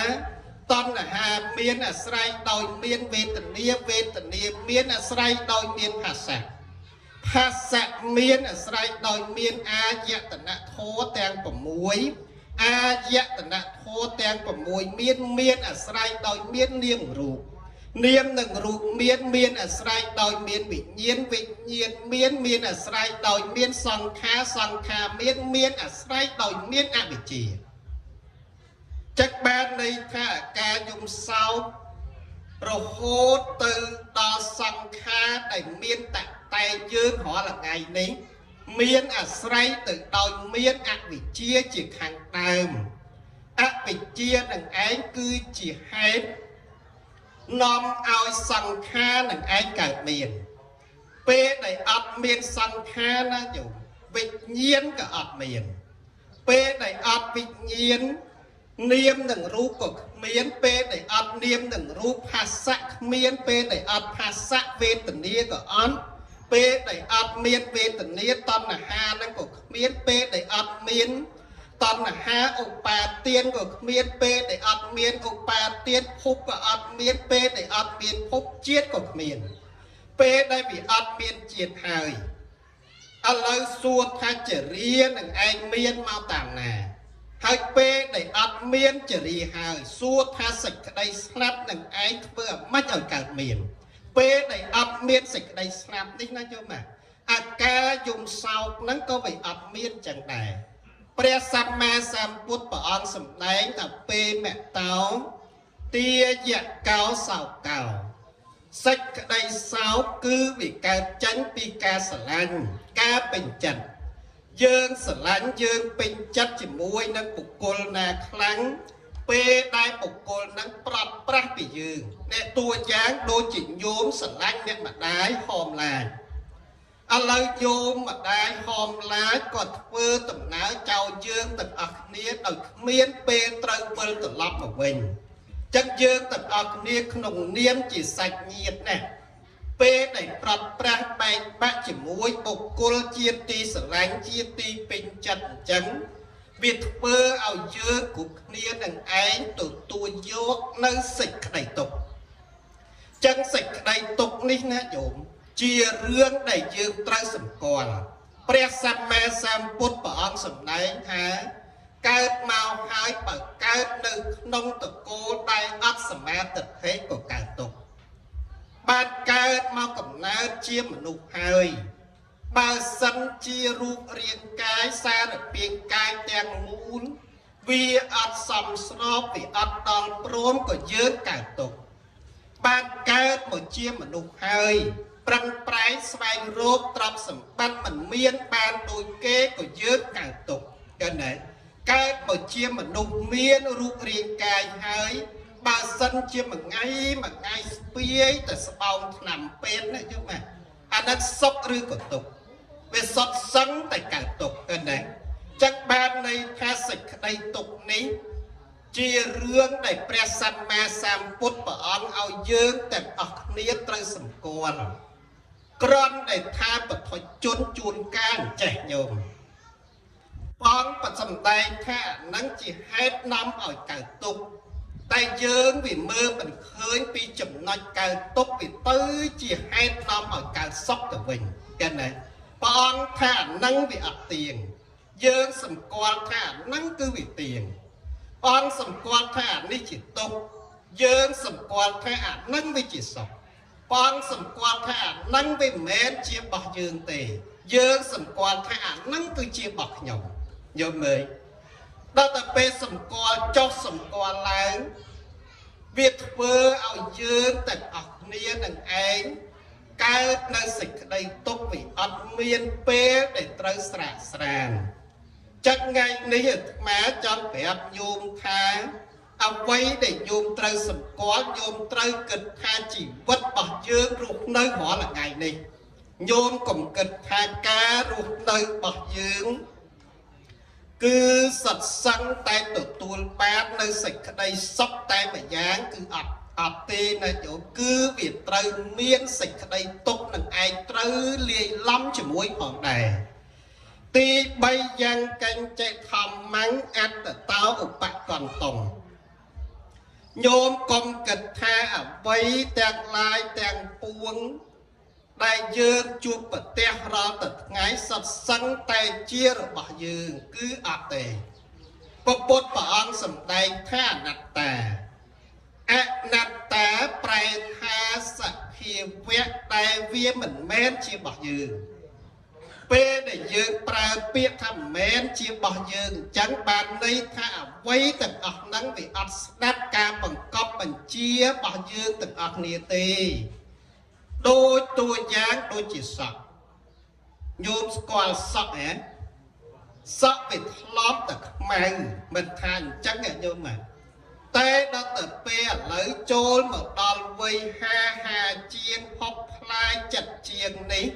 តណ្ហាមានអាស្រ័យដោយមានវេទនាវេទនាមានអាស្រ័យដោយមានផាសៈផាសៈមានអាស្រ័យដោយមានអាយតនៈធម៌ទាំង6អាយតនៈធម៌ទាំង6មានអាស្រ័យដោយមាននាមរូបនាមនិងរូបមានអាស្រ័យដោយមានវិញ្ញាណវិញ្ញាណមានអាស្រ័យដោយមានសង្ខារសង្ខារមានអាស្រ័យដោយមានអវិជ្ជាចឹកបានន័យថាការយំសោករហូតទៅដល់សង្ខារដែលមានតតែយើងរាល់ថ្ងៃនេះមានអាស្រ័យទៅដោយមានអវិជ្ជាជាខាងដើមអវិជ្ជានឹងឯងគឺជាហេតុនាំឲ្យសង្ខារនឹងឯងកើតមានពេលដែលអត់មានសង្ខារណាញោមវិញ្ញាណក៏អត់មានពេលដែលអត់វិញ្ញាណនាមនិងរូបក៏គ្មានពេលដែលអត់នាមនិងរូបផាសៈគ្មានពេលដែលអត់ផាសៈវេទនាក៏អត់ពេលដែលអត់មានវេទនាតណ្ហានឹងក៏គ្មានពេលដែលអត់មានតណ្ហាឧបាទានក៏គ្មានពេលដែលអត់មានឧបាទានភពក៏អត់មានពេលដែលអត់មានភពជាតិក៏គ្មានពេលដែលវាអត់មានជាតិហើយឥឡូវសួរថាចរិយានឹងឯងមានមកតាមណាហើយពេលដែលអត់មានចរិយាហើយសួរថាសេចក្តីស្លាប់នឹងឯងធ្វើអាម៉េចឲ្យកើតមានពេលដែលអត់មានសេចក្តីស្លាប់នេះណាយល់ណាអាការយំសោកហ្នឹងក៏វាអត់មានចឹងដែរព្រះសម្មាសម្ពុទ្ធព្រះអង្គសម្ដែងថាពេលមតោទាយកោសោកោសេចក្តីសោកគឺវាកើតចេញពីការស្រឡាញ់ការពេញចិត្តយើងស្រឡាញ់យើងពេញចិត្តជាមួយនឹងបុគ្គលណាខ្លាំងពេលដែលបុគ្គលនឹងប្រត់ប្រាស់ពីយើងអ្នកតួយ៉ាងដូចជាញោមស្រឡាញ់អ្នកម្ដាយហោមឡាចឥឡូវញោមម្ដាយហោមឡាចក៏ធ្វើដំណើរចោលយើងទាំងអស់គ្នាដោយគ្មានពេលត្រូវវិលត្រឡប់មកវិញចឹងយើងទាំងអស់គ្នាក្នុងនាមជាសាច់ញាតិណាពេលដែលប្រត់ប្រាស់បែកបាក់ជាមួយបុគ្គលជាទីស្រឡាញ់ជាទីពេញចិត្តអញ្ចឹងវាធ្វើឲ្យយើងគ្រប់គ្នានឹងឯងទទួលយកនៅសេចក្តីទុក្ខចឹងសេចក្តីទុក្ខនេះណាញោមជារឿងដែលយើងត្រូវសម្គាល់ព្រះសម្មាសម្ពុទ្ធព្រះអង្គសម្ដែងថាកើតមកហើយបើកើតនៅក្នុងតកូលដែលអត់សមាទិដ្ឋិក៏កើតទុក្ខបានកើតមកកំណើតជាមនុស្សហើយបើសិនជារូបរាងកាយសារពាង្គកាយទាំងមូលវាអត់សមស្របវាអត់ដល់ព្រមក៏យើងកើតទុក្ខបានកើតមកជាមនុស្សហើយប្រឹងប្រែងស្វែងរកទ្រព្យសម្បត្តិមិនមានបានដូចគេក៏យើងកើតទុក្ខចឹងណាកើតមកជាមនុស្សមានរូបរាងកាយហើយបើសិនជាមួយថ្ងៃមួយថ្ងៃស្ពាយតែស្បោងថ្នាំពេទ្យណាយល់ណាអានឹងសុខឬក៏ទុក្ខវាសុទ្ធសឹងតែកើតទុក្ខចឹងណា ចឹងបានន័យថាសេចក្តីទុក្ខនេះជារឿងដែលព្រះសម្មាសម្ពុទ្ធព្រះអង្គឲ្យយើងទាំងអស់គ្នាត្រូវសម្គាល់គ្រាន់តែថាបទជនជួនកាលចេះញោមបងបសម្ដែងថានឹងជាហេតុនាំឲ្យកើតទុក្ខតែយើងវាមើលមិនឃើញពីចំណុចកើតទុក្ខវាទៅជាហេតុនាំឲ្យកើតសុខទៅវិញគេណាព្រះអង្គថានឹងវាអត់ទៀងយើងសម្គាល់ថានឹងគឺវាទៀងអង្គសម្គាល់ថានេះជាទុក្ខយើងសម្គាល់ថាអានឹងវាជាសុខបងសម្គាល់ថាអានឹងវាមិនមែនជារបស់យើងទេយើងសម្គាល់ថាអានឹងគឺជារបស់ខ្ញុំយល់មើលដល់តែពេលសម្គាល់ចុះសម្គាល់ឡើងវាធ្វើឲ្យយើងទាំងអស់គ្នានឹងឯងកើតនៅសេចក្តីទុក្ខវាអត់មានពេលដែលត្រូវស្រាកស្រានចឹងថ្ងៃនេះអាត្មាចង់ប្រាប់ញោមថាអ្វីដែលញោមត្រូវសម្គាល់ញោមត្រូវគិតថាជីវិតរបស់យើងរស់នៅរាល់ថ្ងៃនេះញោមកុំគិតថាការរស់នៅរបស់យើងគឺសត្វសឹងតែទទួលបាននៅសេចក្តីសុខតែម្យ៉ាងគឺអត់ទេណាញោមគឺវាត្រូវមានសេចក្តីទុក្ខនឹងឯងត្រូវលាយឡំជាមួយផងដែរទី3យ៉ាងកញ្ចេធម្មំអត្តតោឧបកន្តងញោមកុំគិតថាអ្វីទាំងឡាយទាំងពួងដែលយើងជួបប្រទះរាល់តែថ្ងៃសត្វសឹងតែជារបស់យើងគឺអត់ទេព្រះពុទ្ធព្រះអង្គសម្ដែងថាអនត្តាអនត្តាប្រែថាសភាវៈដែលវាមិនមែនជារបស់យើងពេលដែលយើងប្រើពាក្យថាមិនមែនជារបស់យើងអញ្ចឹងបានន័យថាអ្វីទាំងអស់ហ្នឹងវាអត់ស្ដាប់ការបង្កប់បញ្ជារបស់យើងទាំងអស់គ្នាទេដូចតួយ៉ាងដូចជាសក់ញោមស្គាល់សក់ហ៎សក់វាធ្លាប់តែខ្មៅមិនថាអញ្ចឹងញោមតែដល់ទៅពេលឥឡូវចូលមកដល់វ័យ50ជាង60ផ្លាយ7ជាងនេះ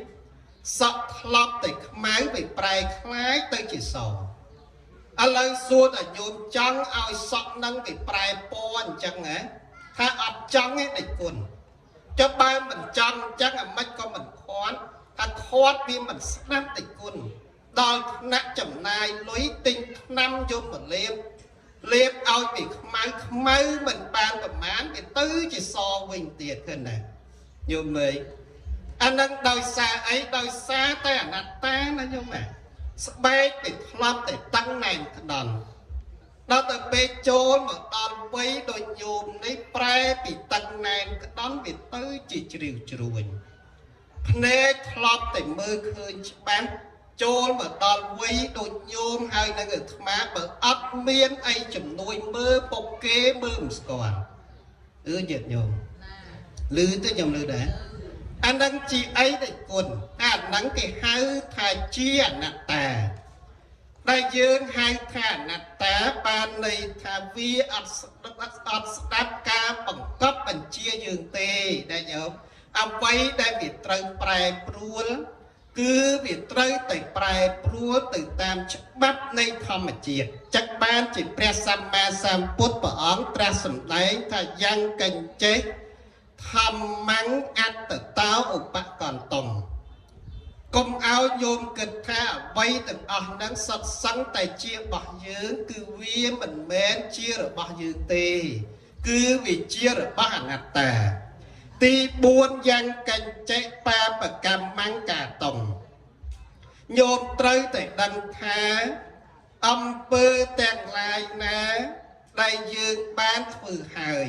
សក់ធ្លាប់តែខ្មៅវាប្រែคล้ายទៅជាសឥឡូវសួរតែញោមចង់ឲ្យសក់នឹងវាប្រែពណ៌អញ្ចឹងហ៎ថាអត់ចង់ទេដេចគុណចុះបើមិនចង់អញ្ចឹងអាម៉េចក៏មិនខាត់ថាខាត់វាមិនស្ដាប់ដេចគុណដល់ថ្នាក់ចំណាយលុយទិញថ្នាំយកមកលេបលេបឲ្យវាខ្មៅខ្មៅមិនបានប្រមាណវាទៅជាសវិញទៀតឃើញណាញោមមើលអានឹងដោយសារអីដោយសារតែអនត្តាណាញោមស្បែកវាធ្លាប់តែតឹងណែនក្តន់ដល់ទៅពេលចូលមកដល់វ័យដូចញោមនេះប្រែពីតឹងណែនក្តន់វាទៅជាជ្រាវជ្រួញភ្នែកធ្លាប់តែមើលឃើញច្បាស់ចូលមកដល់វ័យដូចញោមហើយនឹងអាត្មាបើអត់មានអីជំនួយមើលពុកគេមើលមិនស្គាល់អឺញាតិញោមឮទៅខ្ញុំឮដែរអានឹងជាអីដែលគុណអានឹងគេហៅថាជាអនត្តាដែលយើងហៅថាអនត្តាបានន័យថាវាអត់ស្ដាប់ការបង្កប់បញ្ជាយើងទេដែលញោមអ្វីដែលវាត្រូវប្រែប្រួលគឺវាត្រូវតែប្រែប្រួលទៅតាមច្បាប់នៃធម្មជាតិចឹងបានជាព្រះសម្មាសម្ពុទ្ធព្រះអង្គត្រាស់សម្ដែងថាយ៉ាងកញ្ចេះធម្មំអត្តតោឧបកន្តងកុំឲ្យញោមគិតថាអ្វីទាំងអស់ហ្នឹងសុទ្ធសឹងតែជារបស់យើងគឺវាមិនមែនជារបស់យើងទេគឺវាជារបស់អនត្តាទី4យ៉ាងកញ្ចេបាបកម្មង្កាតុងញោមត្រូវតែដឹងថាអំពើទាំងឡាយណាដែលយើងបានធ្វើហើយ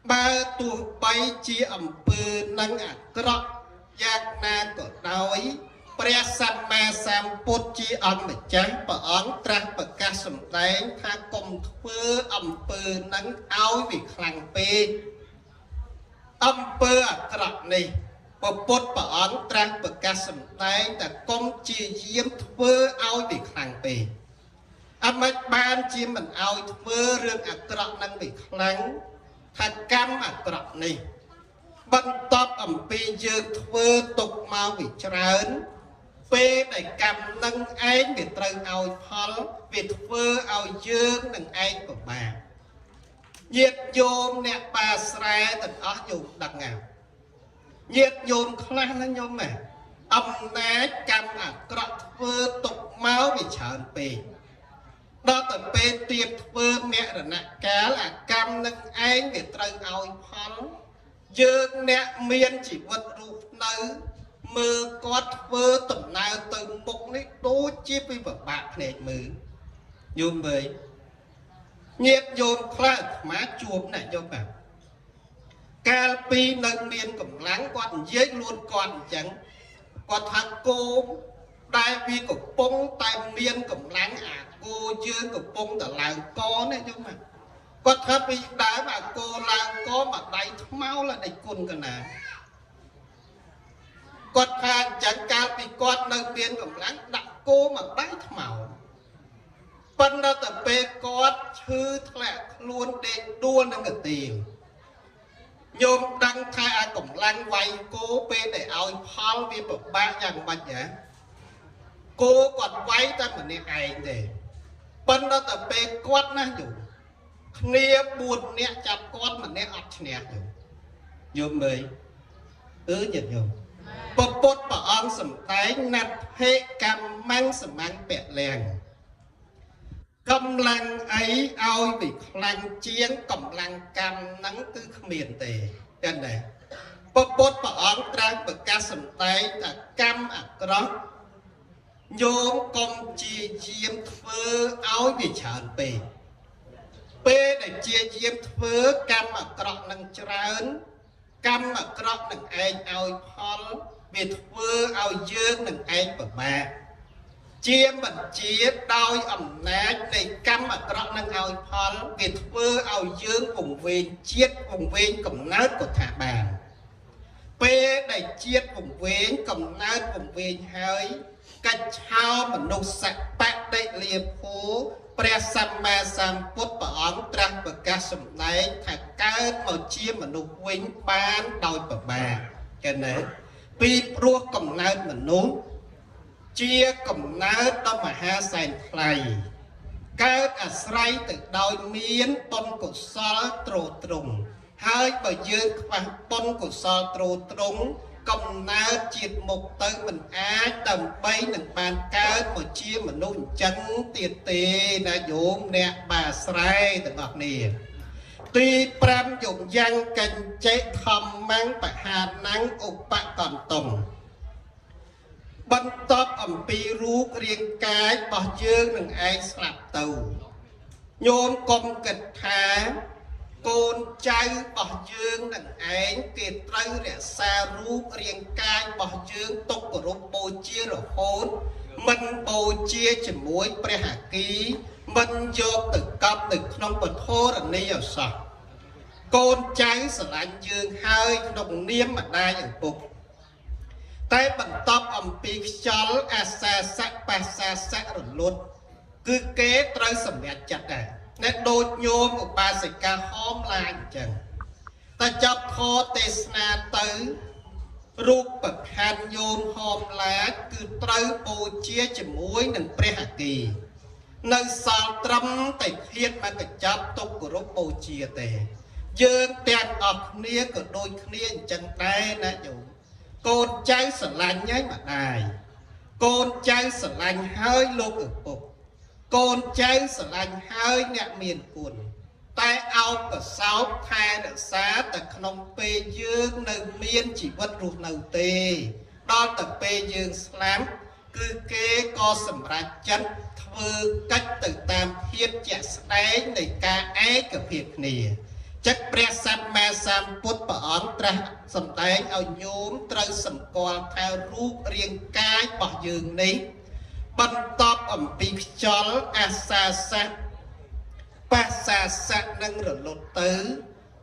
បើទោះបីជាអំពើនឹងអាក្រក់យ៉ាងណាក៏ដោយព្រះសម្មាសម្ពុទ្ធជាអង្គម្ចាស់ព្រះអង្គត្រាស់ប្រកាសសម្ដែងថាកុំធ្វើអំពើនឹងឲ្យវាខ្លាំងពេកអំពើអាក្រក់នេះព្រះពុទ្ធព្រះអង្គត្រាស់ប្រកាសសម្ដែងថាកុំជាយាមធ្វើឲ្យវាខ្លាំងពេកអត់មិនបានជាមិនឲ្យធ្វើរឿងអាក្រក់នឹងវាខ្លាំងថាកម្មអាក្រក់នេះបន្ទាប់អំពីយើងធ្វើទុកមកវាច្រើន ពេលដែលកម្មនឹងឯងវាត្រូវឲ្យផលវាធ្វើឲ្យយើងនឹងឯងពិបាកញាតិញោមអ្នកបាស្រែទាំងអស់ញោមដឹងណាញាតិញោមខ្លះណាញោមណាអំណាចកម្មអាក្រក់ធ្វើទុកមកវាច្រើនពេកដល់ទៅពេលទៀបធ្វើមរណកាលអាកម្មនឹងឯងវាត្រូវឲ្យផលយើងអ្នកមានជីវិតរស់នៅមើលគាត់ធ្វើដំណើរទៅមុខនេះដូចជាពិបាកភ្នែកមើលញោមមើលញាតិញោមខ្លះអាត្មាជួបណាញោមបាទកាលពីនៅមានកម្លាំងគាត់និយាយខ្លួនគាត់អញ្ចឹងគាត់ថាគោដែលវាកំពុងតែមានកម្លាំងអាគោយើងកំពុងតែឡើងកណាញោមបាទគាត់ថាពីដើមអាគោឡើងកមកដៃថ្មោលដៃគុណកណាគាត់ថាអញ្ចឹងកាលពីគាត់នៅមានកម្លាំងដាក់គោមកដៃថ្មោលប៉ុន្តែទៅពេលគាត់ឈឺធ្លាក់ខ្លួនដេកដួលនឹងកទៀងញោមដឹងថាអាកម្លាំងវាយគោពេលដែលឲ្យផលវាពិបាកយ៉ាងម៉េចហ៎គោគាត់វាយតែម្នាក់ឯងទេប៉ុន្តែទៅពេលគាត់ណាញោមគ្នា4នាក់ចាប់គាត់ម្នាក់អត់ឈ្នះញោមញោមមើលអឺញាតិញោមពពុទ្ធព្រះអង្គសម្ដែងណដ្ឋិកម្មੰសមੰពលំកម្លាំងអីឲ្យវាខ្លាំងជាងកម្លាំងកម្មហ្នឹងគឺគ្មានទេចឹងដែរពពុទ្ធព្រះអង្គត្រាស់ប្រកាសសម្ដែងថាកម្មអាក្រក់ញោមកុំជាយាមធ្វើឲ្យវាច្រើនពេកពេលដែលជាយាមធ្វើកម្មអាក្រក់នឹងច្រើនកម្មអាក្រក់នឹងឯងឲ្យផលវាធ្វើឲ្យយើងនឹងឯងពិបាកជាមិនជាដោយអំណាចនៃកម្មអាក្រក់នឹងឲ្យផលវាធ្វើឲ្យយើងវង្វេងជាតិវង្វេងកំណើតក៏ថាបានពេលដែលជាតិវង្វេងកំណើតវង្វេងហើយកិច្ឆោមនុស្សបដិលាភោព្រះសម្មាសម្ពុទ្ធព្រះអង្គត្រាស់ប្រកាសសម្ដែងថាកើតមកជាមនុស្សវិញបានដោយពិបាកចឹងណាពីព្រោះកំណើតមនុស្សជាកំណើតដ៏មហាសែនថ្លៃកើតអាស្រ័យទៅដោយមានបុណ្យកុសលទ្រទ្រង់ហើយបើយើងខ្វះបុណ្យកុសលទ្រទ្រង់កំណើតជាតិមុខទៅមិនអាចដើម្បីនឹងបានកើតមកជាមនុស្សអញ្ចឹងទៀតទេណាញោមអ្នកបាស្រែទាំងអស់គ្នាទី5យំយ៉ាងកញ្ចេធម្មੰបហានੰឧបកន្តតុងបន្ទាប់អំពីរូបរាងកាយរបស់យើងនឹងឯងស្លាប់ទៅញោមកុំគិតថាកូនចៅរបស់យើងនឹងឯងគេត្រូវរក្សារូបរាងកាយរបស់យើងទុកគោរពបូជារហូតមិនបូជាជាមួយព្រះអគីមិនយកទៅកប់នៅក្នុងពធរណីអសោះកូនចៅស្រឡាញ់យើងហើយក្នុងនាមម្ដាយឪពុកតែបន្ទាប់អំពីខ្យល់អាសាសៈបាសាសៈរលត់គឺគេត្រូវសម្រេចចិត្តដែរអ្នកដូចញោមឧបាសិកាហោមឡាញអញ្ចឹងតែចាប់ធម៌ទេសនាទៅរូបប្រខណ្ឌញោមហោមឡាចគឺត្រូវបូជាជាមួយនឹងព្រះអគីនៅសល់ត្រឹមតែធាតមកកញ្ចប់ទុកគោរពបូជាទេយើងទាំងអស់គ្នាក៏ដូចគ្នាអញ្ចឹងដែរណាញោមកូនចៅស្រឡាញ់ហើយម្ដាយកូនចៅស្រឡាញ់ហើយលោកឪពុកកូនចៅស្រឡាញ់ហើយអ្នកមានគុណតែអោបប្រសោបថែរក្សាតែក្នុងពេលយើងនៅមានជីវិតរស់នៅទេដល់តែពេលយើងស្លាប់គឺគេក៏សម្រេចចិត្តធ្វើកិច្ចទៅតាមភាពជាក់ស្ដែងនៃការឯកភាពគ្នាចិត្តព្រះសម្មាសម្ពុទ្ធព្រះអង្គត្រាស់សម្ដែងឲ្យញោមត្រូវសម្គាល់ថារូបរាងកាយរបស់យើងនេះបន្ទាប់អំពីខ្យល់អាសាសៈបាសាសៈនឹងរលត់ទៅ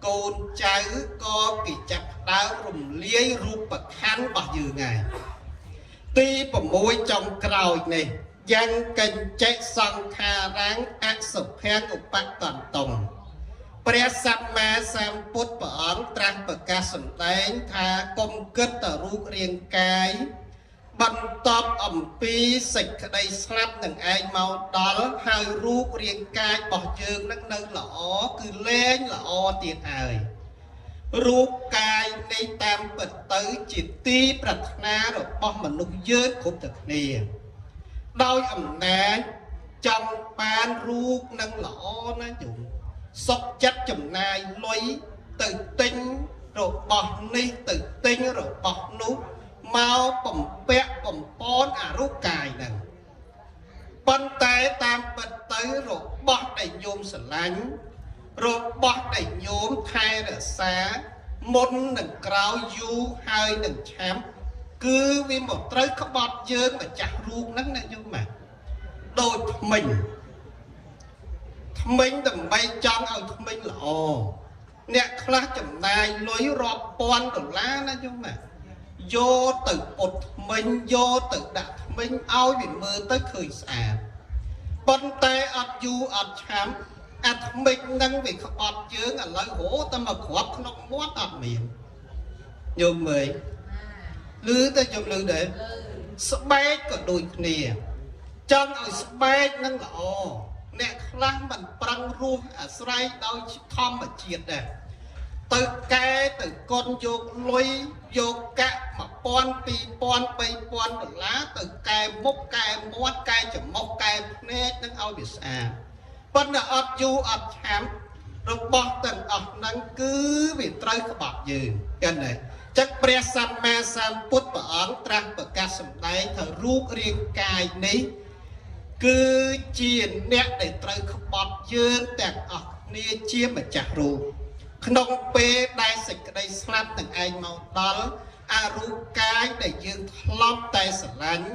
កូនចៅក៏គេចាប់ផ្ដើមរំលាយរូបខណ្ឌរបស់យើងហើយទី6ចុងក្រោយនេះយ៉ាងកញ្ចេសង្ខារាំងអសុភាំងឧបកន្តតុងព្រះសម្មាសម្ពុទ្ធព្រះអង្គត្រាស់ប្រកាសសម្ដែងថាកុំគិតតែរូបរាងកាយ បន្ទាប់អំពីសេចក្តីស្លាប់នឹងឯងមកដល់ហើយ រូបរាងកាយរបស់យើងនឹងនៅល្អ គឺលែងល្អទៀតហើយ។ រូបកាយនេះតាមពិតទៅជាទីប្រាថ្នារបស់មនុស្សយើងគ្រប់តែគ្នា ដោយអំណាចចង់បានរូបនឹងល្អណាញោម សុកចិត្តចំណាយលុយទៅទិញរបស់នេះ ទៅទិញរបស់នោះ មកបំពាក់បំពន់អារូបកាយហ្នឹង។ ប៉ុន្តែតាមពិតទៅ របស់ដែលញោមស្រឡាញ់ របស់ដែលញោមថែរក្សា មុននឹងក្រោយ យូរហើយនឹងឆាប់ គឺវាមកត្រូវក្បត់យើងម្ចាស់រូបហ្នឹងណាញោម។ បាទ ដូចថ្មិញ ថ្មិញដើម្បីចង់ឲ្យថ្មិញល្អ អ្នកខ្លះចំណាយលុយរាប់ពាន់ដុល្លារណាញោម បាទ យកទៅពុតថ្មិញ យកទៅដាក់ថ្មិញឲ្យវាមើលទៅឃើញស្អាត ប៉ុន្តែអត់យូរអត់ឆាំ អាថ្មិញនឹងវាក្បត់យើង ឥឡូវរោតែមកគ្រាប់ក្នុងមាត់អត់មានញោមមើល ឮទៅញោមឮដែរ។ ស្បែកក៏ដូចគ្នា ចង់ឲ្យស្បែកនឹងល្អ អ្នកខ្លះមិនប្រឹងរស់អាស្រ័យដោយធម្មជាតិដែរ ទៅកែទៅកុន យកលុយយកកាក់ 1000 2000 3000ដុល្លារ ទៅកែមុខកែមាត់កែច្រមុះកែភ្នែកនឹងឲ្យវាស្អាត ប៉ុន្តែអត់យូរអត់ឆាំ របស់ទាំងអស់ហ្នឹងគឺវាត្រូវក្បត់យើង ចឹងណា។ ចឹងព្រះសម្មាសម្ពុទ្ធព្រះអង្គត្រាស់ប្រកាសសម្ដែងថា រូបរាងកាយនេះគឺជាអ្នកដែលត្រូវក្បត់យើងទាំងអស់គ្នាជាម្ចាស់រូប។ ក្នុងពេលដែលសេចក្តីស្លាប់នឹងឯងមកដល់ អារូបកាយដែលយើងធ្លាប់តែស្រឡាញ់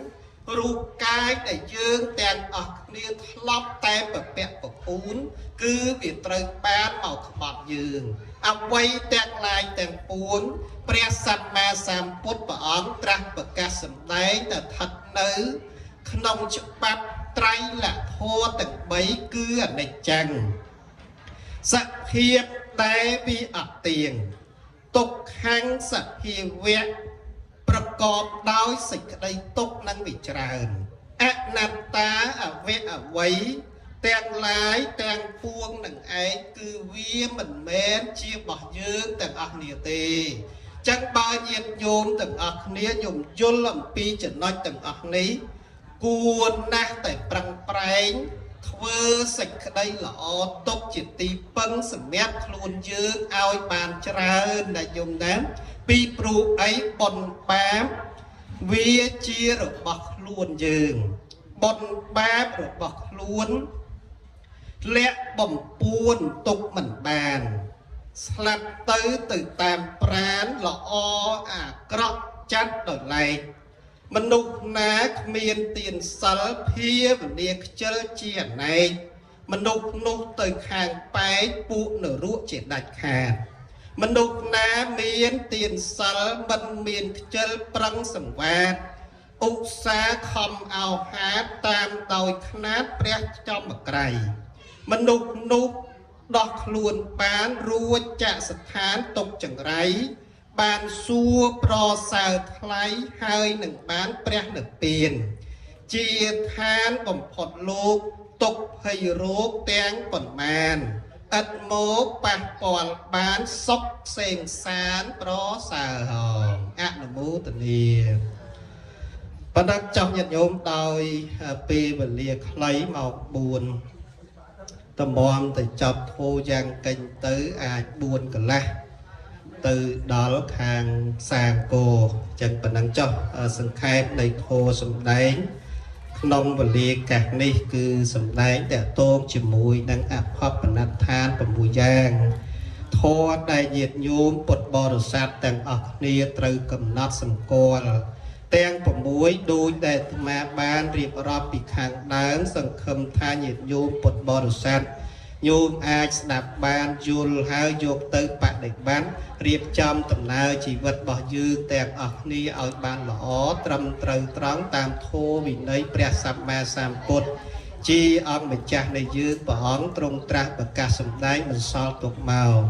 រូបកាយដែលយើងទាំងអស់គ្នាធ្លាប់តែពពាក់ពពូន គឺវាត្រូវបានមកក្បត់យើង។ អ្វីទាំងឡាយទាំងពួង ព្រះសម្មាសម្ពុទ្ធព្រះអង្គត្រាស់ប្រកាសសម្ដែងថា ស្ថិតនៅក្នុងច្បាប់ត្រៃលក្ខធម៌ទាំង3 គឺអនិច្ចំ សភាពដែលវាអត់ទៀង ទុក្ខំ សភាវៈប្រកបដោយសេចក្តីទុក្ខនិងវិច្រើន អនត្តា អវៈ អវ័យទាំងឡាយទាំងពួងនឹងឯង គឺវាមិនមែនជារបស់យើងទាំងអស់គ្នាទេ។ ចឹងបើញាតិញោមទាំងអស់គ្នាញោមយល់អំពីចំណុចទាំងអស់នេះ គួរណាស់តែប្រឹងប្រែងធ្វើសេចក្តីល្អទុកជាទីពឹងសម្រាប់ខ្លួនយើងឲ្យបានច្រើនណាញោមណា ពីព្រោះអីបុណ្យបាបវាជារបស់ខ្លួនយើង បុណ្យបាបរបស់ខ្លួនលាក់បំពួនទុកមិនបាន ស្លាប់ទៅទៅតាមប្រាន ល្អអាក្រក់ចាត់ដោយឡែក។ មនុស្សណាគ្មានទានសិលភាវនាខ្ជិលជាអនេក មនុស្សនោះទៅខាងប៉ែកពួកនរកជាដាច់ខាត។ មនុស្សណាមានទានសិលមិនមានខ្ជិលប្រឹងសង្វាត ឧស្សាហ៍ខំអោហាតាមដោយខ្នាតព្រះចំក្រៃ មនុស្សនោះដោះខ្លួនបានរួចចាកស្ថានទុកចង្រៃ បានសួរប្រសើរថ្លៃ ហើយនឹងបានព្រះនិព្វានជាឋានបំផុតលោក ទុកភ័យរោគទាំងប៉ុន្មានឥតមកប៉ះពាល់ បានសុខសេងសានប្រសើរហង អនុមោទនា។ បណ្ឌិតចោះញាតិញោម ដោយពេលវេលាខ្លី មក4 តម្រាំទៅចប់ធោយ៉ាងកេញទៅអាច4កន្លះទៅដល់ខាងសាងគោ ចឹងប៉ុណ្ណឹងចុះ។ សង្ខេបនៃធោសំដែងក្នុងវលាកាសនេះ គឺសំដែងតកតងជាមួយនឹងអភពណដ្ឋាន6យ៉ាង ធម៌ដែលញាតិញោមពុទ្ធបរិស័ទទាំងអស់គ្នាត្រូវកំណត់សម្គាល់ទាំង6 ដូចដែលអាត្មាបានរៀបរាប់ពីខាងដើម។ សង្ឃឹមថាញាតិញោមពុទ្ធបរិស័ទញោមអាចស្ដាប់បានយល់ ហើយយកទៅបដិបត្តិរៀបចំដំណើរជីវិតរបស់យើងទាំងអស់គ្នាឲ្យបានល្អត្រឹមត្រូវត្រង់តាមធម៌វិន័យព្រះសម្មាសម្ពុទ្ធជាអង្គម្ចាស់នៃយើង ព្រះអង្គទ្រង់ត្រាស់ប្រកាសសម្ដែងបន្សល់ទុកមក។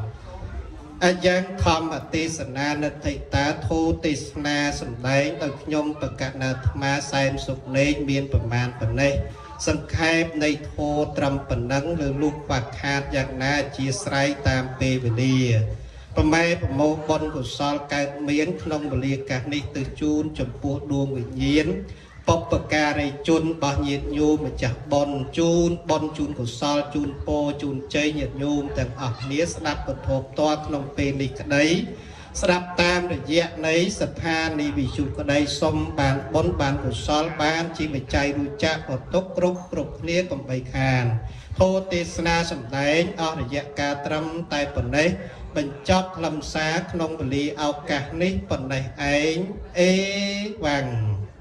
អយ៉ាងធម្មទេសនានធិតាធូទេសនាសម្ដែងដោយខ្ញុំបកណាអាត្មាសែមសុកលេងមានប្រមាណប៉ុណ្ណេះ សង្ខេបនៃធម៌ត្រឹមប៉ុណ្ណឹង ឬលុះខ្វះខាតយ៉ាងណាជាស្រ័យតាមពេលវេលា។ ប្រម៉ែប្រមោបុណ្យកុសលកើតមានក្នុងវេលាកាសនេះ ទៅជូនចំពោះដួងវិញ្ញាណបុព្វការីជនរបស់ញាតិញោមម្ចាស់បុណ្យ ជូនបុណ្យជូនកុសលជូនពរជូនជ័យញាតិញោមទាំងអស់គ្នាស្ដាប់ពធផ្ទាល់ក្នុងពេលនេះក្តី ស្ដាប់តាមរយៈនៃស្ថានីយវិទ្យុក្តី សុំបានបុណ្យបានកុសលបានជាបច្ច័យរួចចាក់អទុកគ្រប់គ្រប់គ្នាកំបីខាន។ ធម៌ទេសនាសម្ដែងអស់រយៈកាលត្រឹមតែប៉ុណ្ណេះ បញ្ចប់ខ្លឹមសារក្នុងវេលាឱកាសនេះប៉ុណ្ណេះឯង អេវ៉ាំង។